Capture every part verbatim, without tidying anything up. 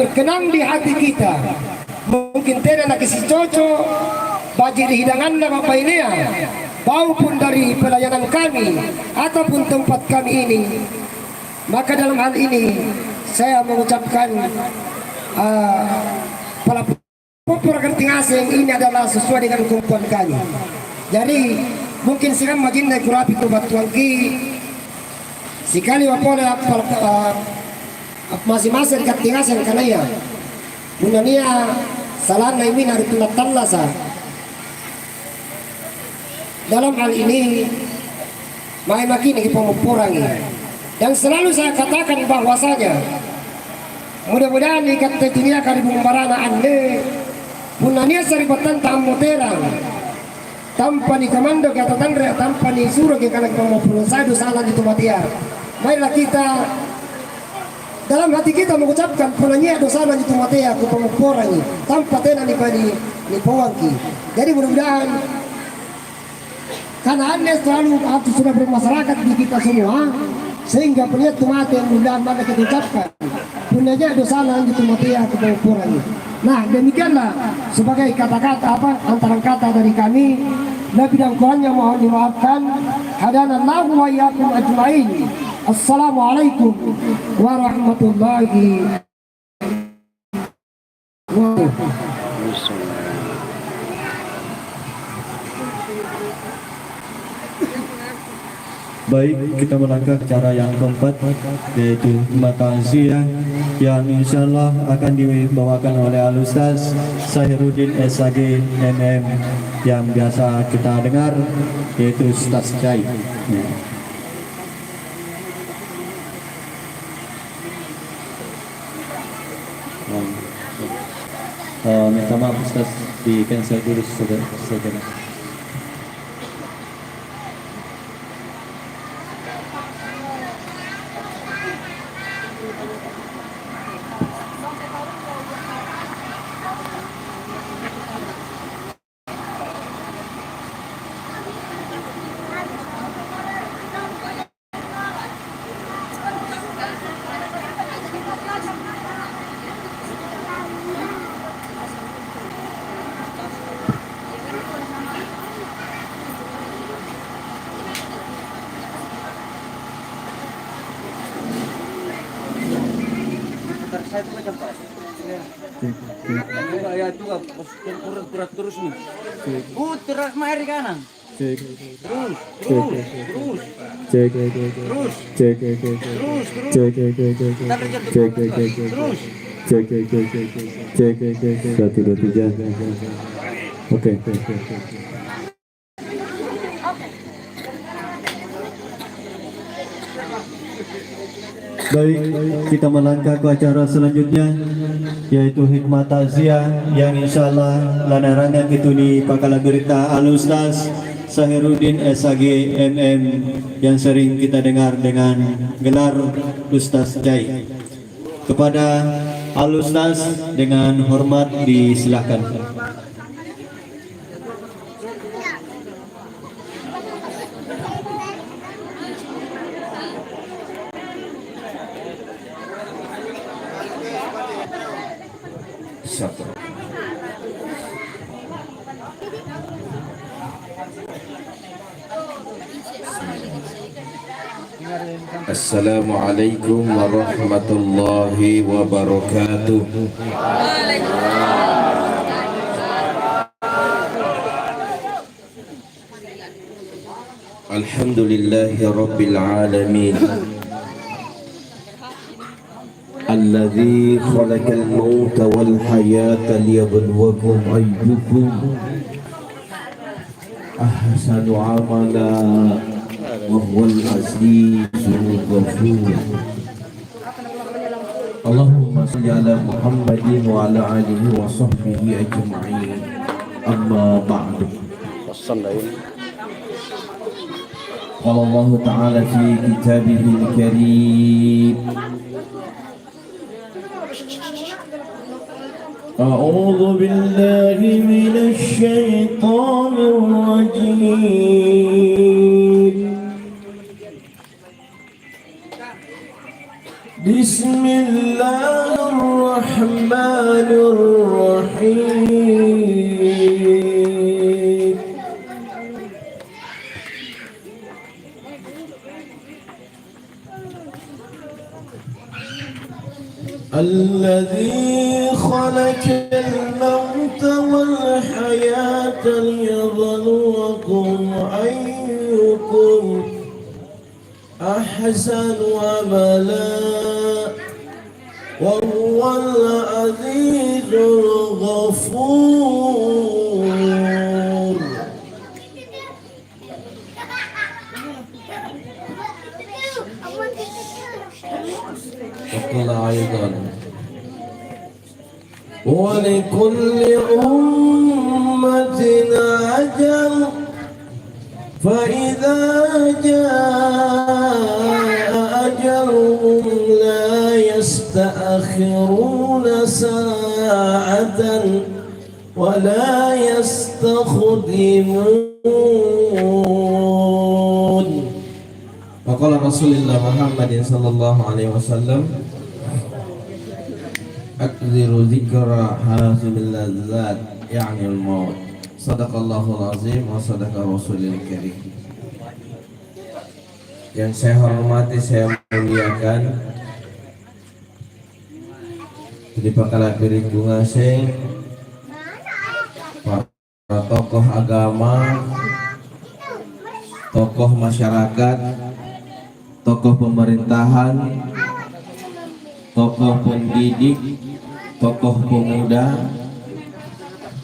berkenan di hati kita. Mungkin tena nakisicoco' baji' ri hidanganna Bapa' Bainea, maupun dari pelayanan kami ataupun tempat kami ini. Maka dalam hal ini saya mengucapkan, ah, pala-, popporo' gatti' ngaseng ini adalah sesuai dengan kemampuan kami. Jadi, mungkin sikamma jinne kurapi kubattuangki, sikali mapole appala-, ah, masing-masing gatti' ngaseng kanaya punna nia' salanna imina ri punna tallasa'. Dalam hal ini, mae maki' nikipammopporangi. Dan selalu saya katakan bahwasanya, mudah-mudahan ikatte tuniaka ri bumbarana anne, punna nia' sari'battanta ammoterang, tampa nikamandoki atatanre, tampa nisuroki kana kipammopporang, saya dosana anjo tu matea. Marilah kita dalam hati kita mengucapkan, "Punna nia' dosana anjo tu matea, kupammopporangi," tampa tena nipani-, nipauangki. Jadi, mudah-mudahan, karena anne selalu harus sudah bermasyarakat di kita semua, sehingga punna nia' tu mate, mudah-mudahan maka kita ucapkan, "Punna nia' dosana anjo tu matea, kupammopporangi." Nah, demikianlah sebagai kata-kata apa, antarang kata dari kami. Lebih dan kurangnya mohon dimaafkan. Hadanallahu wa iyyakum ajmain. Assalamualaikum warahmatullahi wabarakatuh. Baik, kita melangkah ke acara yang keempat, yaitu hikmat takziah, yang insyaallah akan dibawakan oleh Al Ustaz Sahiruddin S H G M M, yang biasa kita dengar, yaitu Ustaz Jai. Ya. Oh. Eh, minta maaf, Ustaz, di cancel dulu, saudara, saudara. Saya tuh macam apa? Cek, cek. Enggak, ya, itu nggak, maksudnya kurang, kurang terus nih. Cek. Putar, mai ri kanan. Cek. Terus, cek, terus, cek, cek. Terus, cek, cek, cek, cek. Terus, terus. Cek, cek, cek, cek, cek. Kita kerja terus. Cek, cek, cek, cek, cek. Terus. Cek, cek, cek, cek, cek. Cek, cek, cek, cek. Satu, dua, tiga. Oke. Baik, kita melangkah ke acara selanjutnya, yaitu hikmat takziah yang insyaallah lanarangkan itu ni pakala berita Al Ustaz Sahiruddin S H G M M yang sering kita dengar dengan gelar Ustaz Jai. Kepada Al Ustaz dengan hormat disilahkan. Satu. Assalamualaikum warahmatullahi wabarakatuh. Alhamdulillahi rabbil alamin. Alladzi khalaqal mauta wal hayata liyabluwakum ayyukum ahsanu amala wa huwal azizul ghafur. Allahumma shalli ala Muhammadin wa ala alihi wa sahbihi ajma'in. Amma ba'du. Qala Allahu ta'ala fi kitabihil karim. A'udzu billahi minasy syaithanir rajim. Bismillahirrahmanirrahim. الرحمن الرحيم. الذي خلق الموت والحياة ليبلوكم أيكم أحسن عملا وهو العزيز الغفور. وقال أيضا: ولكل أمة أجل، فإذا جاء أجلهم لا يستأخرون ساعة ولا يستقدمون. وقال رسول الله محمد صلى الله عليه وسلم: أكثروا ذكر هاذم اللذات، يعني الموت. صدق الله العظيم وصدق رسوله الكريم. Yang saya hormati, saya muliakan, ri pakala'biriku ngaseng, para tokoh agama, tokoh masyarakat, tokoh pemerintahan, tokoh pendidik, tokoh pemuda,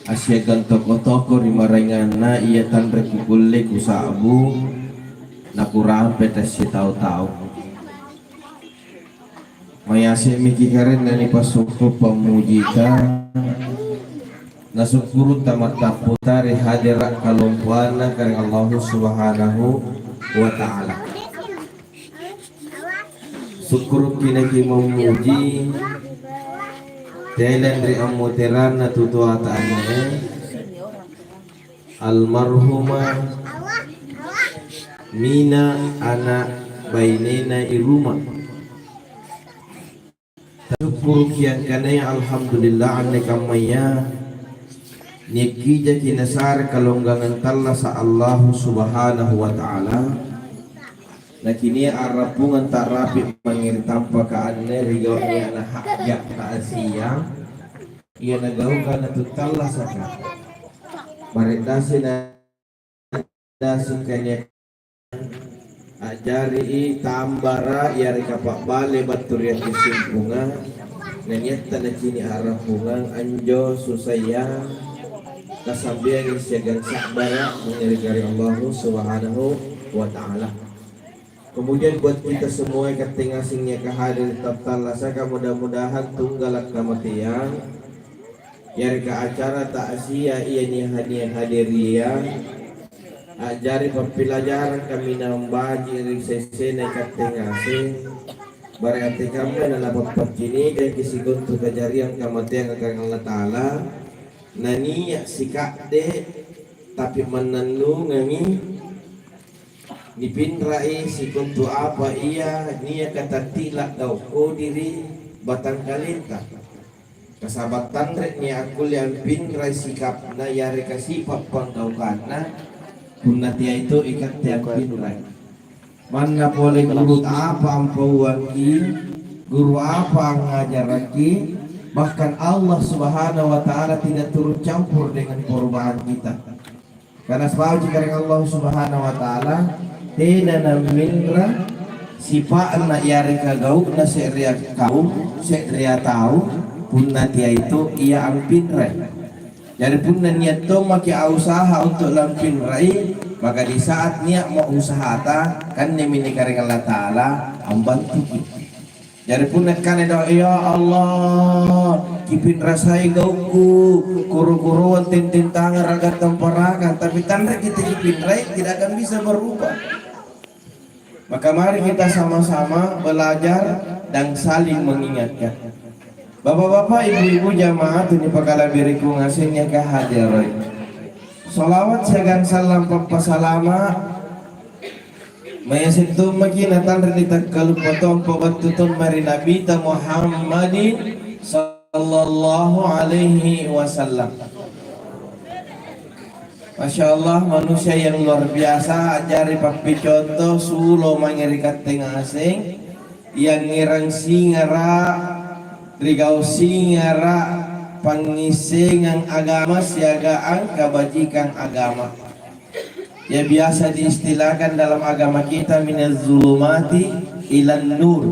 assiagang tokoh-tokoh ri maraenganna ia tanre kukulle kusa'bu nakurampe tassitau-tau. Mayase'miki karaenna nipassukku pammujika, nasukkuru' tamattapputa ri hadera' kalompoanna Karaeng Allahu Subhanahu wa Ta'ala. Sukkuru'ki nakimammuji, tena ri ammoteranna tutoata anne, almarhumah Mina ana' bainena Iruma. Tasukkuruki angkanaya alhamdulillah anne kammaya niakkijaki nasare kalonggangang tallasa' Allahu Subhanahu wa Ta'ala. Nakinia a'rappungang ta'rapi mange ri tampaka anne ri gau'na ana' ha'ja' ta'aziyah. Ia nagaukang antu tallasaka. Bare'dasi na-, dasing kaniakang a'jari tambara yareka pa'bale battu ri assisimpunga, na niatta nacini' a'rappungang anjo susaya, kasambeangi siagang sa'bara' mange ri Karaeng Allahu Subhanahu wa Ta'ala. Kemudian buat kita semua katte ngaseng niaka hadir tattallasaka, mudah-mudahan tunggala' kamateang, yareka acara ta'aziyah ia nia-, nihadiriang, a'jari pappilajarang kaminang baji' ri sesena katte ngaseng, barang antekamma nalapappaccinikangki sikontu kajariang kamateanga Karaeng Allata'ala, nania' sika'de' tapi mannannungangi, nipinrai sikontu apa ia niaka tattila' gau' kodi ri batangkalenta. Nasaba' tanre'mi akkulle ampinrai sikapna yareka sipa' panggaukanna, punna teai to ikatte ampinrai. Manna pole guru apa ampauangki, guru apa angngajarakki, bahkan Allah Subhanahu wa Ta'ala tidak turut campur dengan perubahan kita. Karena sebabji Karaeng Allah Subhanahu wa Ta'ala, tena namminra sipa'na yareka gau'na se'rea kau, se'rea tau, punna teai to ia ampinrai. Jari punna nia' tommaki' ausaha untu' lampinrai, maka di saat nia'mo usahata, kannemi ni Karaeng Allata'ala ambantuki. Jari punna kana do, "Ya Allah, kipinrasai gaukku, koro-koroang tenteng tangang raga tamparakang," tapi tanre kita kipinrai, tidak akan bisa berubah. Maka mari kita sama-sama belajar dan saling mengingatkan. Bapak-bapak, ibu-ibu, jamaah tunipakala'biriku ngaseng niaka hadere'. Salawat siagang sallang pappasalama' Maya settommaki natanre nitakkaluppa tompa battu tomma ri Nabita Muhammadin Sallallahu alaihi wasallam. Masya Allah, manusia yang luar biasa, a'jari pappiconto sulo mange ri katte ngaseng, yang ngerang singara, rigau singara, pangngissengang agama siagang kabajikang agama. Ya, biasa diistilahkan dalam agama kita minaz zulumati ilan nur.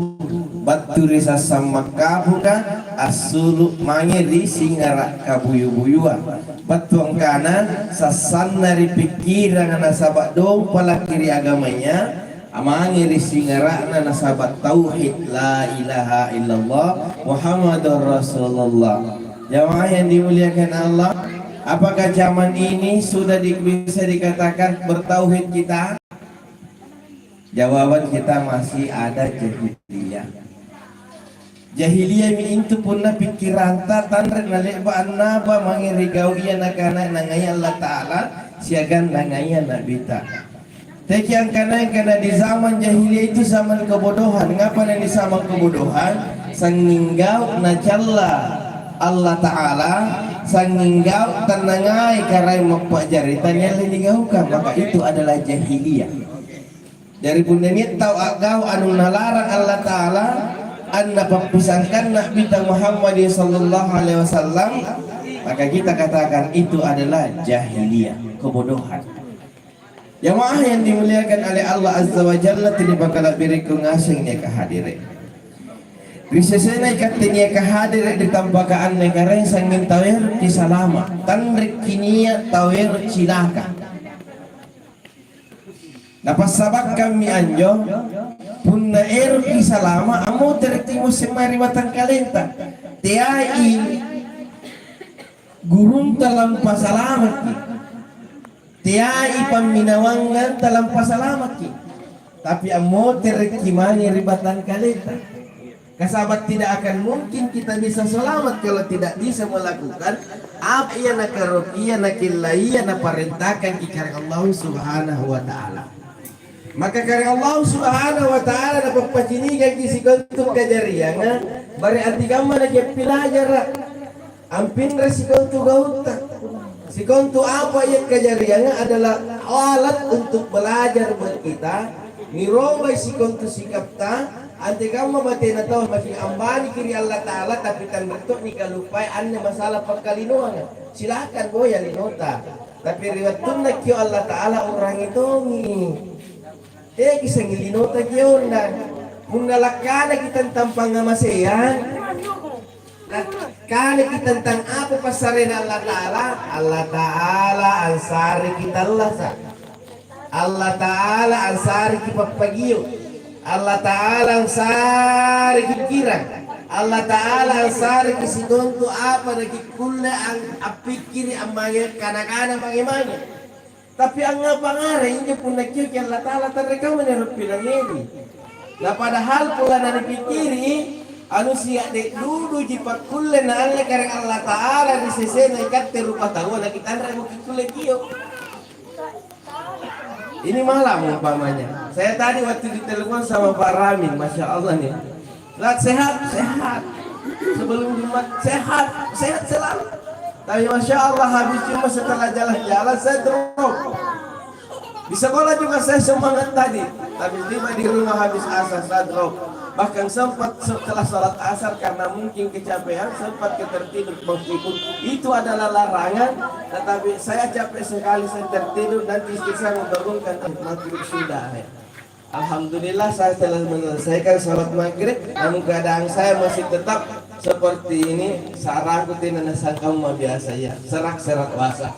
Battu ri sassang makkapuka assulu' mange ri singara' kabuyu-buyua. Battu angkana sassanna ri pikkiranga nasaba' dompalaki ri agamaya, mange ri singara'na nasaba' tauhid la ilaha illallah Muhammadur Rasulullah. Jamaah yang dimuliakan Allah, apakah zaman ini sudah di-, bisa dikatakan bertauhid kita? Jawaban kita masih ada jahiliyah. Jahiliyah mi intu punna pikkiranta tanre nale'ba annaba mange ri gau iya nakana nangaya Allah Ta'ala siagang nangaya Nabita. Teki angkanaya kana di zaman jahiliyah itu zaman kebodohan. Ngapa na nisamang kebodohan? Sangnging gau' nacalla Allah Ta'ala, sangnging gau' tannangai Karaeng Mappa'jarita nialle nigaukang, maka itu adalah jahiliyah. Jari punna nia' tau a'gau' anu nalarang Allah Ta'ala, anna pappisangkanna Nabita Muhammadin sallallahu alaihi wasallam, maka kita katakan itu adalah jahiliyah, kebodohan. Jamaah yang dimuliakan oleh Allah Azza wa Jalla, tunipakala'birikku ngaseng niaka hadere'. Ri sesena ikatte niaka hadere' ri tampaka anne karaeng sangnging tau ero'ki salama', tanrekki nia' tau ero' cilaka. Napassabakkammi anjo, punna ero'ki salama', ammoterekki musseng mae ri batangkalenta. Teai gurunta lampasalamaki. Teai pamminawanganta lampasalamaki, tapi ammoterekki mange ri batangkaleta. Kasaba' tidak akan mungkin kita bisa selamat kalau tidak bisa melakukan apa ia nakarokia, nakellaia, naparentahkan Karaeng Allah Subhanahu wa Ta'ala. Maka Karaeng Allah Subhanahu wa Ta'ala napappacinikangi sikontu kajarianga, bare antekamma nakiappilajara'. Ampinra sikontu gautta. Sikontu apa ia kajarianga adalah alat untuk belajar buat kita. Nirobai sikontu sikapta, antekamma batena tau maki ambaniki ri Allah Ta'ala, tapi tanre to nikaluppai anne masalah pakkalinoanga. Silakan boya linota. Tapi ri wattunna kio Allah Ta'ala urangi tongi. Teki sangi linota kionna. Punna lakkanaki tentang pangngamaseang, Nakanaki tentang apa passarena Allah Ta'ala? Allah Ta'ala ansareki tallasa'. Allah Ta'ala ansareki pappagio'. Allah Ta'ala ansareki kirang. Allah Ta'ala ansareki sikontu apa nakikkulle ang-, appikkiri ammange kana-kana mange-mange. Tapi angngapa ngareng injo punna kioki Allata'ala tanre kamma niaroppilangngeri? Na padahal punna nanipikkiri, anu sia'de' duduji pakkulle naalle Karaeng Allata'ala ri sesena ikatte rupataua nakitanre maki kulle kio'. Ini malam umpamanya. Saya tadi waktu ditelepon sama Pak Ramin, Masya Allah nih. Zat sehat, sehat. Sebelum Jumat, sehat, sehat selalu. Tapi Masya Allah, habis Jumat setelah jalan-jalan, saya drop. Di sekolah juga saya semangat tadi. Tapi tiba di rumah habis asar, saya drop. Bahkan sempat setelah sholat asar, karena mungkin kecapean, sempat ketertidur. Meskipun itu adalah larangan, tetapi saya capek sekali, saya tertidur, nanti istri saya membangunkan, "Ah, maghrib sudah, eh." Alhamdulillah, saya telah menyelesaikan sholat maghrib, namun keadaan saya masih tetap seperti ini, sarangku tena nasangkamma biasa, ya, serak-serak basah.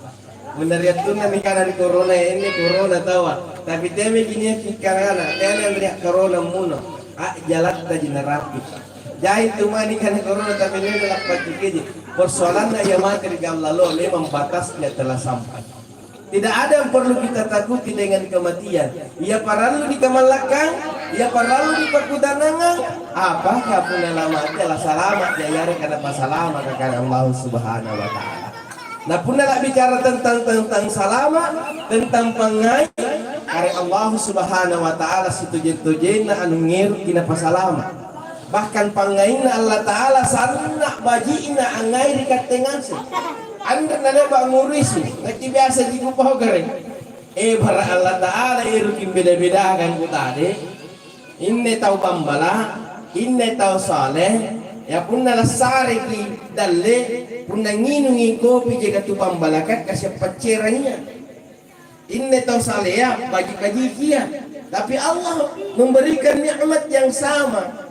Punna ri wattunna nikana ri corona, ya, ini corona taua, tapi teaimi nia' kikkanana, tena ri corona muno, a'jalattaji narapi'. Jai tu mani kana corona, tapi memang lappacikiji. Persoalanna ia mate ri gau' lalo, memang batasnya telah sampai. Tidak ada yang perlu kita takuti dengan kematian. Ia parallu nikamallakang, ia parallu nipakkuta'nangang, apakah punna lamate lasalama' ja yareka napasalamakaka Allah Subhanahu wa Ta'ala. Nah, punna la'bicara tentang, tentang salama', tentang pangngai, Karaeng Allah Subhanahu wa Ta'ala sitojeng-tojenna anu ngeroki napasalama'. Bahkan pangngainna Allata'ala sanna' baji'na angngai ri katte ngaseng. Anre nale'ba' ngurusi, nakibiasa jikupau gareng. Ebara' Allata'ala eroki beda-bedakang kutade. Inne tau bambala', inne tau saleh, ya punna lassareki dalle, punna nginungi kopi jeka tu bambalaka kasiappacceraia. Inne tau salea, baji-bajikia. Tapi Allah memberikan nikmat yang sama.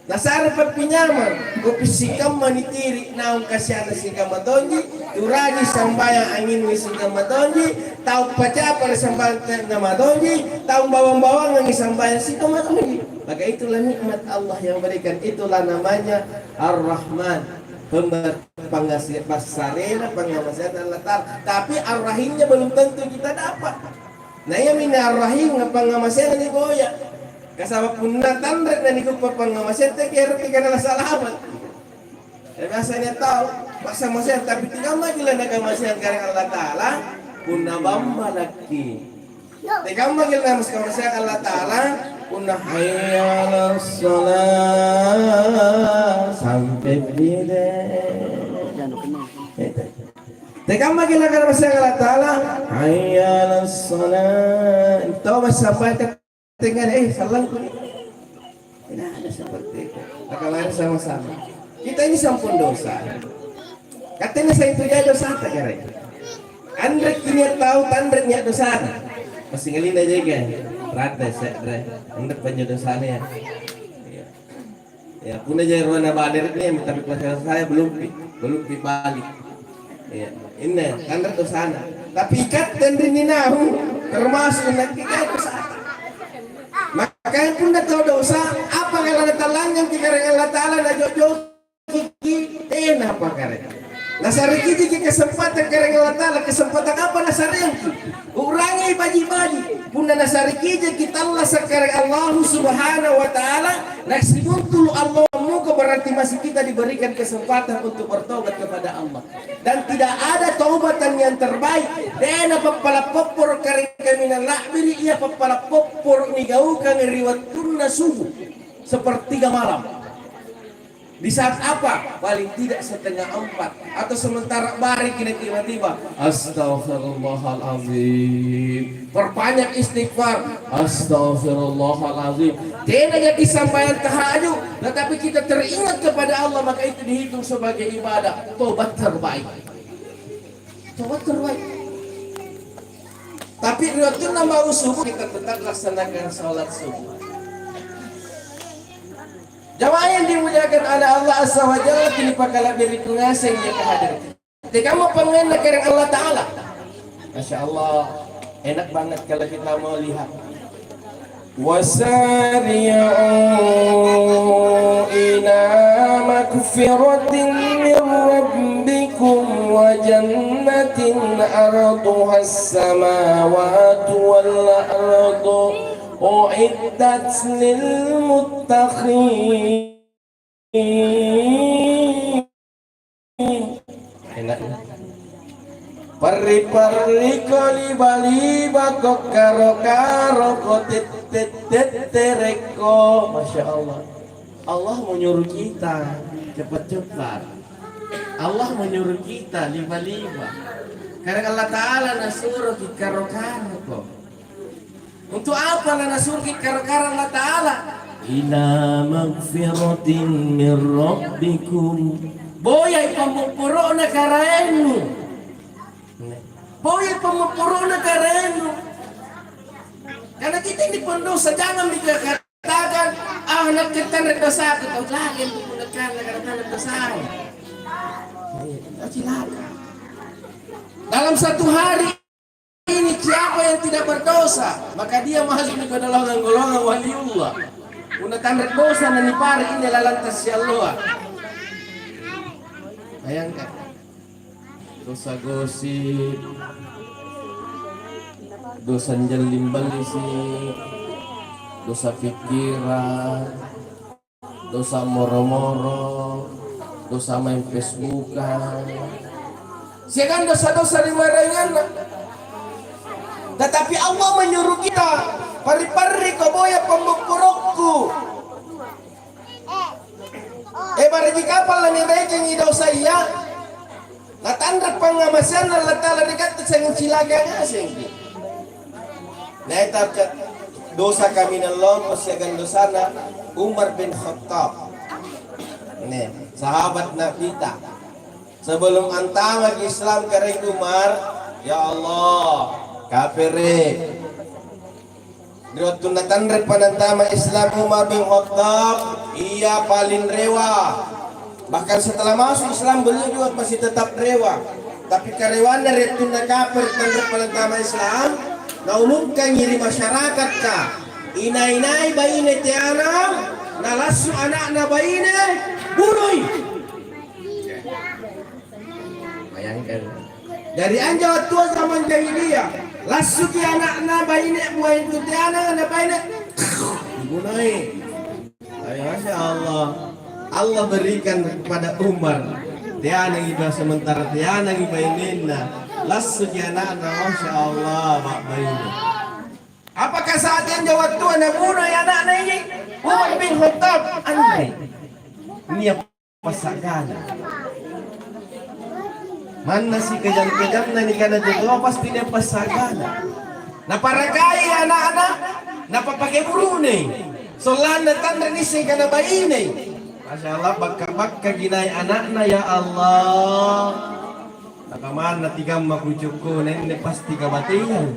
Nasare pappinyamang, kopi sikamma nitiri, naung kasia'na sikamma tonji, tu ragi sambayang anginui sikamma tonji, tau pacapa ri sambayang sikamma tonji, tau bawang-bawangangi sambayang sikamma tonji. Maka itulah nikmat Allah yang berikan, itulah namanya Ar-Rahman. Pember-, pangngase-, passarena pangngamaseanna Allata'ala. Tapi ar-rahimnya belum tentu kita dapat. Na iaminne ar-rahim pangngamaseang niboya. Kasaba' punna tanre nanikuppa pangngamaseang, teki ero' tinggal salama'. Ya, biasanya tau, passamaseang, tapi tikamma gila nakamaseang kareng Allata'ala, punna bambalakki. Tekamma gila namas kamaseang Allata'ala, punna hayya 'alas shalah, sampai bide. Tekamma gila kamaseang Allata'ala, hayya 'alas shalah. Tau massambayang tengah, eh, sallang. Tidak ada seperti itu. Maka mari sama-sama. Kita ini sampun dosa. Katanya saya itu jadi dosa tak kere. Anre kinia tau tanre nia dosa. Masih ngalina jaga. Rata sekre. Anre banyak dosanya ya. Iya. Ya, punna jai rohna badere nia, tapi pas saya belum pi, belum pi balik. Iya, inne, tanre dosana. Tapi ikatte anrinni naung, termasuk nakke ikatte dosata. Makanya punna tau dosa, apa kala natallangngang ri Karaeng Allata'ala, najo'joki, tenapa kare. Nasareki jaki kesempatan Karaeng Allata'ala, kesempatan apa nasareangki? U'rangi baji'-baji'. Punna nasareki jaki tallasa' Karaeng Allahu Subhanahu wa Ta'ala, nasibuntulu' allo muko, berarti masih kita diberikan kesempatan untuk bertobat kepada Allah. Dan tidak ada taubatan yang terbaik. Tena pappala' popporo' kare kaminang la'biri', ia pappala' popporo' nigaukang ri wattunna subuh, sepertiga malam. Di saat apa? Paling tidak setengah empat. Atau sementara bareki na tiba-tiba, "Astaghfirullahalazim." Perbanyak istighfar, "Astaghfirullahalazim." Tena jadi sambayang tahajud, tetapi kita teringat kepada Allah, maka itu dihitung sebagai ibadah, tobat terbaik. Tobat terbaik. Tapi ri wattunna mau subuh, kita tetap laksanakan salat subuh. Jamaah yang dimuliakan oleh Allah Azza wa Jalla, kini pakala'biriku ngaseng ya kehadiran. Tekamma pangngainna Karaeng Allata'ala. Masya Allah, enak banget kalau kita mau lihat. وسارعوا إلى مغفرة من ربكم وجنة عرضها السماوات والأرض أعدت للمتقين. Enak. Parri-parriko, liba-libako, karo-karoko, tette-tetterekko. Masya Allah. Allah menyuruh kita cepat-cepat. Allah menyuruh kita liba-liba. Karena Allah Ta'ala nasuruh kita karo-karoko. Untuk apa nanasuroki karo-karo Allata'ala? Ila magfiratin min rabbikum. Boyai pammopporo'na Karaennu. Boyai pammopporo'na Karaennu. Karena kita ini pendosa, jangan dikatakan, "Ah, nakke tanre dosaku." Tau lagi yang menggunakan negara tanre dosa. Tau cilaka. Dalam satu hari ini, siapa yang tidak berdosa, maka dia masuk di golongan-golongan waliullah. Punna tanre dosa na nipare' inne lalang tassialloa. Bayangkan. Dosa gosip, dosa njalling ballisi, dosa pikkirang, dosa moro-moro, dosa main Facebookan. Siagang dosa-dosa ri maraenganna. Tetapi Allah menyuruh kita, "Parri-parriko boya pammopporo'ku." E, bariki kapang lanirekengi dosaya, natanre pangngamaseanna Allata'ala ri katte sangnging cilaka ngasengki. Naeta ke-, dosa kaminang lompo siagang dosana Umar bin Khattab. Nih, sahabat Nabita. Sebelum antamaki Islam Karaeng Umar, ya Allah, kapere'. Ri wattunna tanrepa nantama Islam Umar bin Khattab, ia paling rewa. Bahkan setelah masuk Islam, beliau juga masih tetap rewa. Tapi karewanna ri wattunna kapere' tanrepa nantama Islam, naumumkangi ri masyarakatta, inai-nai baine teana, nalassu ana'na baine, bunoi. Bayangkan. Jari anjo wattua zaman jahiliyah, lassuki ana'na baine, buaeng tu teana na baine, dibunoi. Ayo, Masya Allah. Allah berikan kepada Umar. Teanangi ba-, sementara teanangi bainenna, lassuki ana'na, Masya Allah, Pak Baine. Apakah saat anjo wattua nabunoi ana'na ini? Umar bin Khattab, anre. Nia' passagana. Manna sikejang-kejanna nikana jotoa pasti nia' passagana. Naparakai ana'na, napapake burune. Sollanna tanre nisseng kana baine. Masya Allah, bakka-bakka ginai ana'na, ya Allah. Nakamanna tigamma kucukku, nenne pasti kabateang.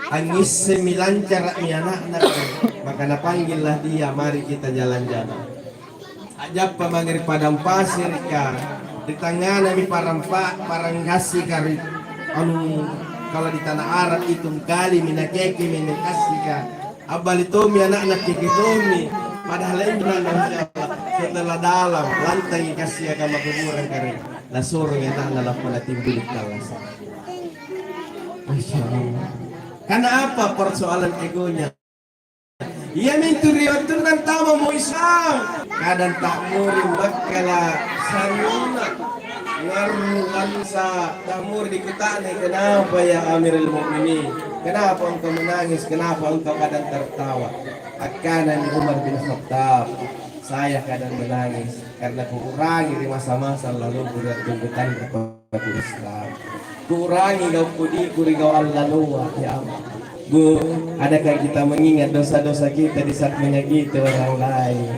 Angngissemmi lancara'mi ana'na, maka napanggillah dia, "Mari kita jalan-jalan." A'jappa mange ri padang pasirika, ri tangnganami parang pa-, parang gassika ri anu, kalau di tanah Arab itu kalimi nakekemi anne gassika. Abbali tommi ana'na keke tommi, padahal injo ana'na, Masya Allah, setelah dalam, lantangi gassika kamma kuburang kare, nasuroi ana'na lappa natimbuli tallasa. Masya Allah. Karena apa persoalan egonya? Iamintu ri wattunna antamamo Islam, kadang ta'muri bakkala' sanna', ngarru' lansa', ta'muri dikuta'nang, "Kenapa ya Amirul Mukminin? Kenapa engkau menangis? Kenapa engkau kadang tertawa?" Akkanami Umar bin Khattab, "Saya kadang menangis karena kuu'rangi ri masa-masa laluku ri wattunna kutanre Islam. Kuu'rangi gau' kodiku ri gau' allaloa, ya Allah. Bu, adakah kita mengingat dosa-dosa kita di saat menyakiti orang lain?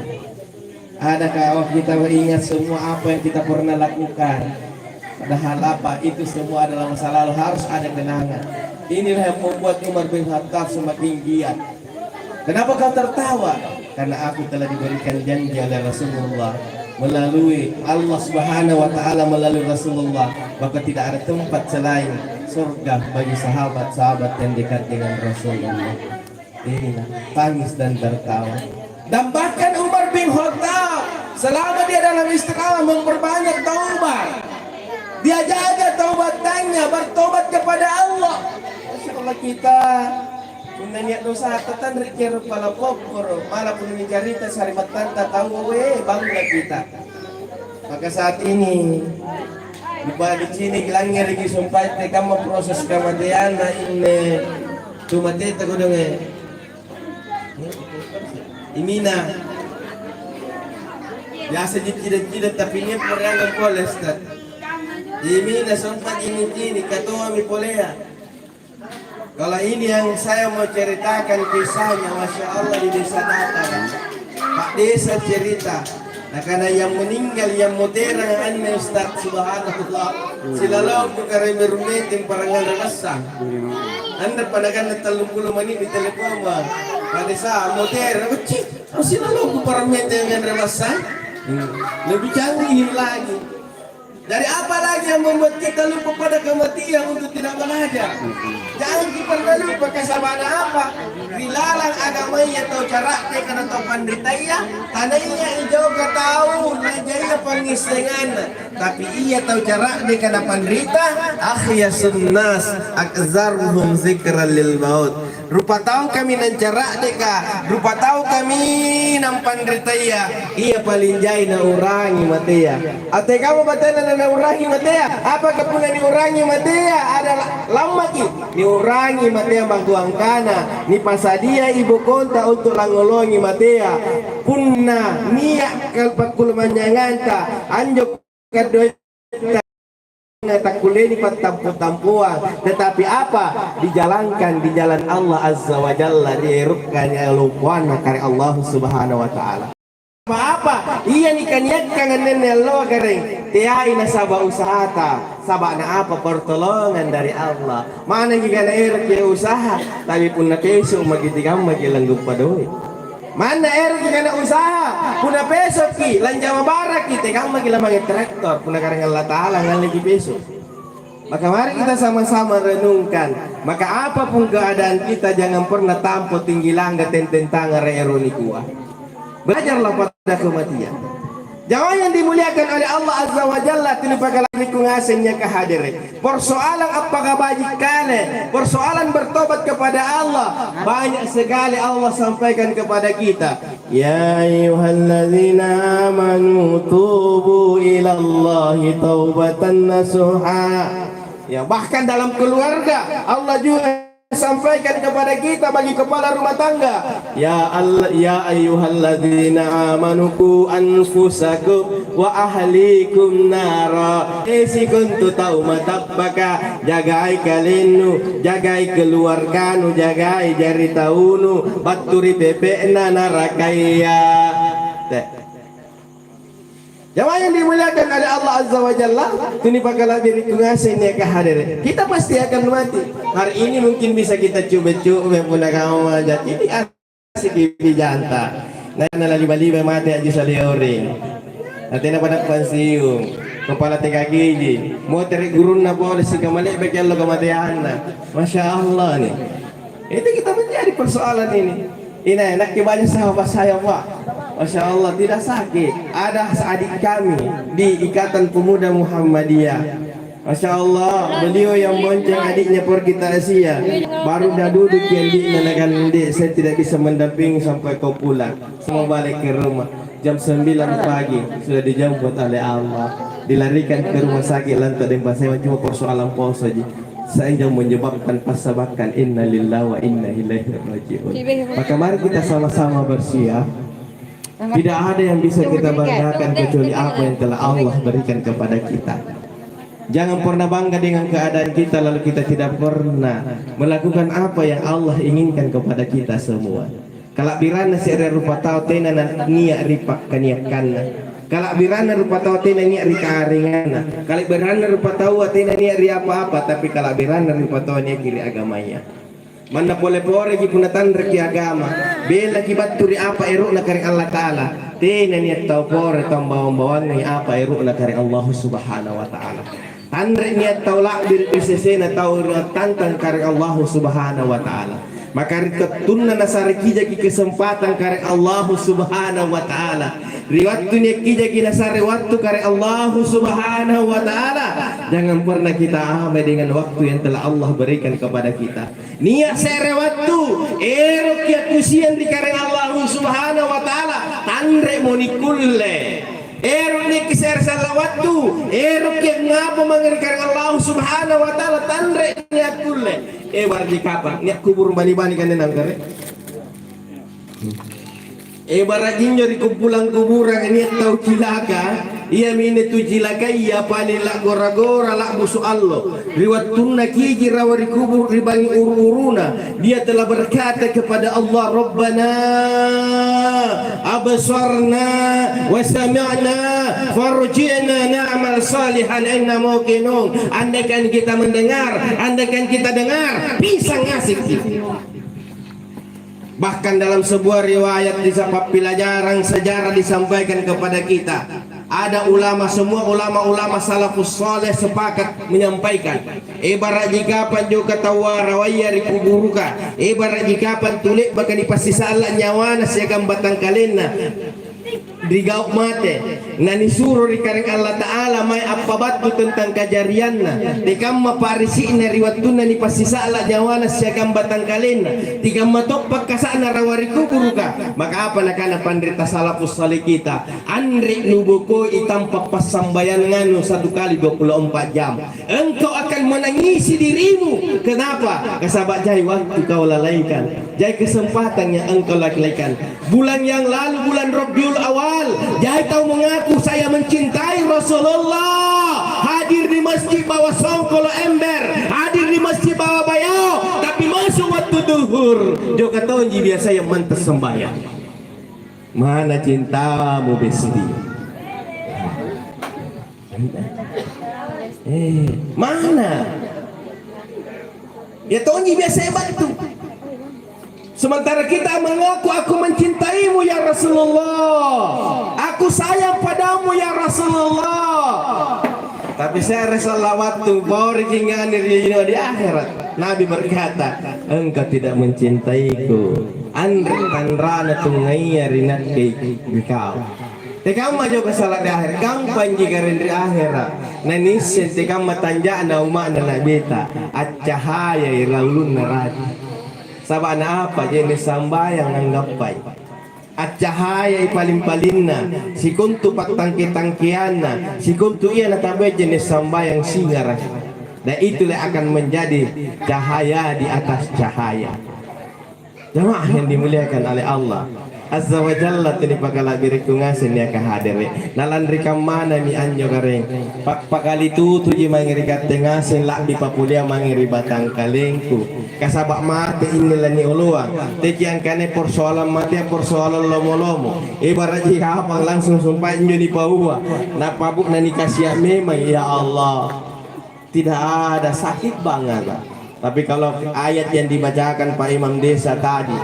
Adakah kita mengingat semua apa yang kita pernah lakukan? Padahal apa? Itu semua adalah masa lalu, harus ada kenangan." Inilah yang membuat Umar bin Khattab semakin giat. Kenapa kau tertawa? Karena aku telah diberikan janji oleh Rasulullah, melalui Allah Subhanahu wa Ta'ala, melalui Rasulullah, bahwa tidak ada tempat selain surga bagi sahabat-sahabat yang dekat dengan Rasulullah. Inilah tangis dan tertawa. Dan bahkan Umar bin Khattab selama dia dalam istiqamah memperbanyak taubat. Dia jaga taubatnya, bertobat kepada Allah. Masya Allah, kita punna nia' dosata tanreki ero' pala pokkoro', mala punna nicarita sari'battanta taua, we, bangga kita. Maka saat ini, di cini langngereki sumpae kamma proses kamateanna inne tu mateta kodonge. Imina. Biasa ji cida-cida tapi nia' poreangang pole, Ustaz. Imina sompa cini-cini, katoami polea. Kalau ini yang saya mau ceritakan kisahnya, Masya Allah, di Desa Data, Pak Desa cerita. Nakana yang meninggal, yang moterang anne, Ustaz, subhanallah. Silalongku kareme rumete parang nganre massang. Anre panaganna tallumpulo mani' di telepon, Pak Desa, moterang, ucci, silalongku parang mete nganre massang. Hmm. Lebih canggih lagi. Dari apa lagi yang membuat kita lupa pada kematian untuk tidak belajar? Jangan kita pernah lupa, kasabana apa? Ri lalang agamaya tau cara'deka na tau panritaya, tanaya ijoka tau najaya pangngissenganna. Tapi ia tau cara'deka na panrita, akhyasun nas, akzaruhum zikran lil maut. Rupa tau kaminang cara'deka, rupa tau kaminang panritaya, ia paling jai naurangi matea. Atekamma batena na naurangi matea? Apaka punna niurangi matea? Ada la-, lammaki. Niurangi matea battuangkana, nipasadiai bokonta untu' langngolongi matea. Punna nia' kal-, pakkulumanynyanganta, anjo kadoe takkullei nipattampu-tampuang, tetapi apa? Dijalankan di jalan Allah Azza wa Jalla, ri erokkanya lompoanna kare Allah Subhanahu wa Ta'ala. Apa-apa ia nikaniakkang annenne alloa, gareng, teai nasaba usahata, saba' naapa? Pertolongan dari Allah. Manaki kana eroki usaha, tapi punna peso' maki, tekammaki langguppa doe'. Manna eroki kana usaha, punna peso'ki, lanjama baraki, tekammaki lamange traktor, punna Karaeng Allata'ala ngalleki peso'. Maka mari kita sama-sama renungkan, maka apapun keadaan kita, jangan pernah tampo tinggi langga tenteng tangara ero nikua. Belajarlah pada kematian. Jamaah yang dimuliakan oleh Allah Azza wa Jalla, tunipakala'biriku ngaseng niaka hadere'. Persoalan appaka baji' kale, persoalan bertobat kepada Allah, banyak sekali Allah sampaikan kepada kita. Ya ayyuhalladzina amanu tubu ilallahi taubatan nasuha. Ya, bahkan dalam keluarga Allah juga sampaikan kepada kita bagi kepala rumah tangga. Ya Allah, ya ayyuhalladzina amanu qu anfusakum wa ahlikum nara. Eh, sikontu tau matappaka, jagai kalennu, jagai keluarganu, jagai jari taunu battu ri pepe'na narakaya. Te. Jamaah yang dimuliakan oleh Allah Azza wa Jalla, tunipakala'biriku ngaseng niaka hadere'. Kita pasti akan mati. Hari ini mungkin bisa kita coba-coba punna kamma, jadi ini asik bijanta. Nah, nalaliba-liba mate aji saleoring. Natena pada pensiun, kepala T K G ji, motere' gurunna pole sikamale'baki allo kamateanna. Masya Allah nih. Itu kita menjadi persoalan ini. Ina, enakke banyak sahabat saya, Pak. Masya Allah, tidak sakit. Ada adik kami di Ikatan Pemuda Muhammadiyah. Masya Allah, beliau yang bonceng adiknya Porki Ta'aziyah. Baru daduduki adiknya, nakana, "Dek, saya tidak bisa mendampingi sampai kau pulang." Semua balik ke rumah. Jam sembilan pagi sudah dijemput oleh Allah. Dilarikan ke rumah sakit Lantai Denpasar, cuma persoalan poso ji. Sehingga menyebabkan passabakan innalillahi wa inna ilaihi raji'un. Maka mari kita sama-sama bersiap. Tidak ada yang bisa kita banggakan kecuali apa yang telah Allah berikan kepada kita. Jangan pernah bangga dengan keadaan kita lalu kita tidak pernah melakukan apa yang Allah inginkan kepada kita semua. Kala'biranna se're rupatau tena na-, nia' ri pakkaniakkanna. Kala'biranna rupatau tena nia' ri karaenganna. Kala'biranna rupataua tena nia' ri apa-apa, tapi kala'biranna rupataua niaki ri agamaya. Manna pole-poleki punna tanreki agama, belaki battu ri apa ero'na Karaeng Allata'ala, tena nia' tau pore tau bawang-bawangngi apa ero'na Karaeng Allahu Subhanahu wa Ta'ala. Tanre nia' tau la'biri' ri sesena tau ri attantang Karaeng Allahu Subhanahu wa Ta'ala. Maka ri wattunna nasare kijaki kesempatang Karaeng Allahu Subhanahu wa Ta'ala, ri wattu nia' kijaki nasare wattu Karaeng Allahu Subhanahu wa Ta'ala, jangan pernah kita abai dengan waktu yang telah Allah berikan kepada kita. Nia' se're wattu, eroki akkusiang ri Karaeng Allahu Subhanahu wa Ta'ala, tanre'mo nikkulle. Ero' niaki se're salla wattu, eroki angngapa mange ri Karaeng Allahu Subhanahu wa Ta'ala, tanre niakkulle. Ebara' ji kapang, nia' kuburu' bani-bani kanne nangkare'. Ebara' jinjo ri kumpulang kuburang nia' tau cilaka, iaminne tu cilakaya paling la'gora-gora la'busu' allo. Ri wattunna kiji rawa ri kuburu' ri bangngi uru-uruna, dia telah berkata kepada Allah, "Rabbana absarna wa sami'na farji'na na'mal salihan inna muqinun." Andaikan kita mendengar, andaikan kita dengar, pisang ngasiki. Bahkan dalam sebuah riwayat di sa-, pappilajarang sejarah disampaikan kepada kita, ada ulama, semua ulama-ulama salafus saleh sepakat menyampaikan, ebara' ji kapang jo kataua rawaya ri kuburuka, ebara' ji kapang tu le'baka nipassisalla' nyawana siagang batangkalenna. ri gau' mate, nanisuro ri Karaeng Allata'ala mae appabattu tentang kajarianna, tekamma pa'risi'na ri wattunna nipassisa'la' nyawana siagang batangkalenna, tekamma to pakkasa'na rawa ri kuburuka. Maka apa nakana panrita salafus saleh kita? Anre nubokoi tampa' passambayangannu satu kali dua puluh empat jam. Engkau akan menangisi dirimu. Kenapa? Nasaba' jai waktu kau lalaikan. Jai kesempatan yang engkau lalaikan. Bulan yang lalu, bulan Rabiul Awal, jai tau mengaku, "Saya mencintai Rasulullah." Hadir di masjid bawa songkolo ember, hadir di masjid bawa bayao, tapi masuk waktu duhur, joka tonji biasa yang mantas sembahyang. Mana cintamu, Besti? Eh, mana? Ya tonji biasa battu. Sementara kita mengaku, "Aku mencintaimu, ya Rasulullah. Aku sayang padamu, ya Rasulullah." Tapi se're sallawattu, bauriki ngani ri lino di akhirat. Nabi berkata, "Engkau tidak mencintaiku. Anre tanrana tungaia ri nakke ikau." Tekamma joko sala di akhera, gampangji gareng ri akhera. Nanisseng tekamma tanja'na umma'na Nabita, accahayai ri ulunna radu. Saba' naapa je'ne' sambayang nanggappai. Accahayai paling-palinna, sikontu pattangke-tangkeanna, sikontu ia natabbai je'ne' sambayang singaraka. Dan itulah akan menjadi cahaya di atas cahaya. Jama'ah yang dimuliakan oleh Allah Azza wa Jalla, tuli pakala'birikku ngaseng niaka hadere'. Nalanri kammanami anjo gareng, pappakalitutuji mange ri katte ngaseng, la'bi papolea mange ri batangkalengku. Kasaba' mate inni lanioloang. Teki angkana persoalan matea persoalan lomo-lomo. Ibara'ji kapang langsung sumpai injo nipaua. Napabu' nanikasia' memang, ya Allah. Tidak ada sakit banget. Tapi kalau ayat yang dibacakan Pak Imam Desa tadi,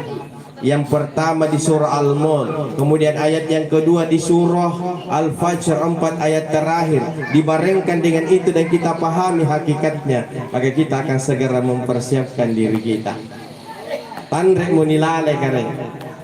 yang pertama di surah Al-Mulk, kemudian ayat yang kedua di surah Al-Fajr, empat ayat terakhir, dibarengkan dengan itu dan kita pahami hakikatnya, maka kita akan segera mempersiapkan diri kita. Tanre'mo nilale, kareng.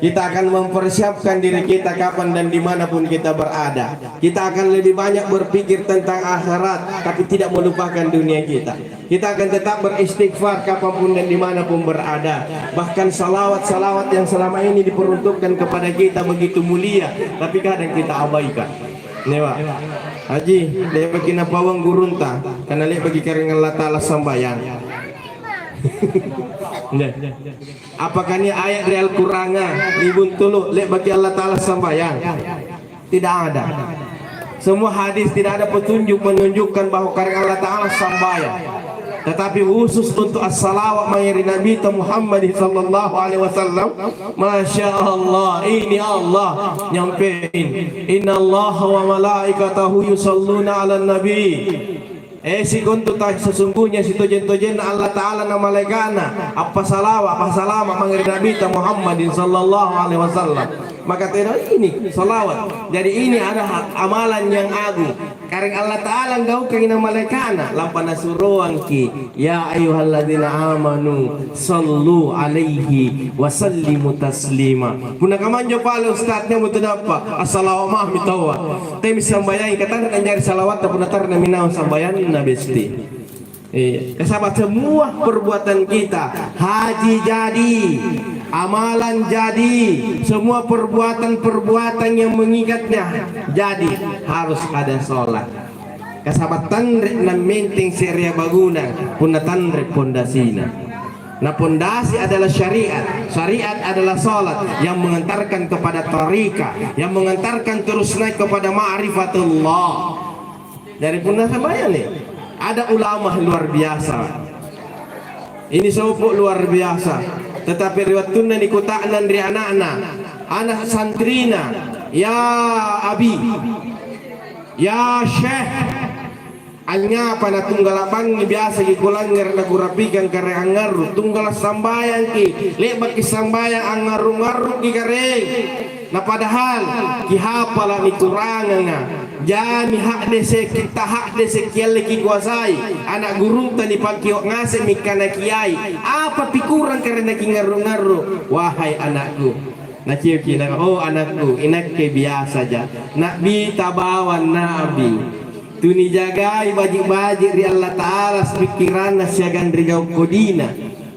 Kita akan mempersiapkan diri kita kapan dan dimanapun kita berada. Kita akan lebih banyak berpikir tentang akhirat, tapi tidak melupakan dunia kita. Kita akan tetap beristighfar kapanpun dan dimanapun berada. Bahkan salawat-salawat yang selama ini diperuntukkan kepada kita begitu mulia, tapi kadang kita abaikan. Nih, Pak. Haji, le'baki napauang gurunta, karena le'baki Karaeng Allata'ala sambayang. Nih. Apakah nia' ayat ri Al-Qur'anga nibuntulu' le'baki Allata'ala sambayang? Tidak ada. Semua hadis tidak ada petunjuk menunjukkan bahwa Karaeng Allata'ala sambayang. Tetapi khusus untuk assalawat mange ri Nabita Muhammad sallallahu alaihi wasallam, Masya Allah, ini Allah nyampein, "Innallaha wa malaikatahu yusalluna 'alan nabi." Eh, sikontu ta-, sesungguhnya sitojeng-tojenna Allata'ala na malaeka'na appasalawa', passalama' mange ri Nabita Muhammadin sallallahu alaihi wasallam. Maka tena ini salawat. Jadi ini adalah amalan yang agung. Karaeng Allata'ala anggaukangi na malaeka'na, lampa nasuroangki, "Ya ayyuhalladzina amanu sallu alaihi wa sallimu taslima." Punna kamanjo pale ustadnya mutu dappa, assalawa mami taua. Temi sambayangi, katanre anjari salawatta punna tarre naminawang sambayanna besti. Iya, kasaba' semua perbuatan kita, haji jadi, amalan jadi, semua perbuatan-perbuatan yang mengikatnya jadi, harus ada sholat. Kasaba' tanre nammenteng se'rea baguna punna tanre pondasina. Na pondasi adalah syariat, syariat adalah salat yang mengantarkan kepada tarikat, yang mengantarkan terus naik kepada ma'rifatullah. Jari punna sambayang nih, ada ulama luar biasa. Ini sopo luar biasa. Tetapi ri wattunna nikuta'nang ri ana'na, ana' santrina, "Ya Abi, ya Syekh, anynyapa na tunggala' bangngi biasaki kulangngere' nakurappikang karaeng angngarru', tunggala' sambayangki, le'baki sambayang angngarru'-ngarru'ki karaeng. Na padahal kihapala' nikuranganga, jami ha'dese', kitta ha'dese' kialle kikoasai, ana' gurunta nipakio' ngasemmi kana kiai, apapi kurang karaeng nakingngarru'-ngarru', wahai ana'ku." Nacioki, nakana, "Oh anakku, inakke biasaja. Na'bita bawang na'bi. Tunijagai baji'-baji' ri Allata'ala pikkiranna siagang ri gau' kodina."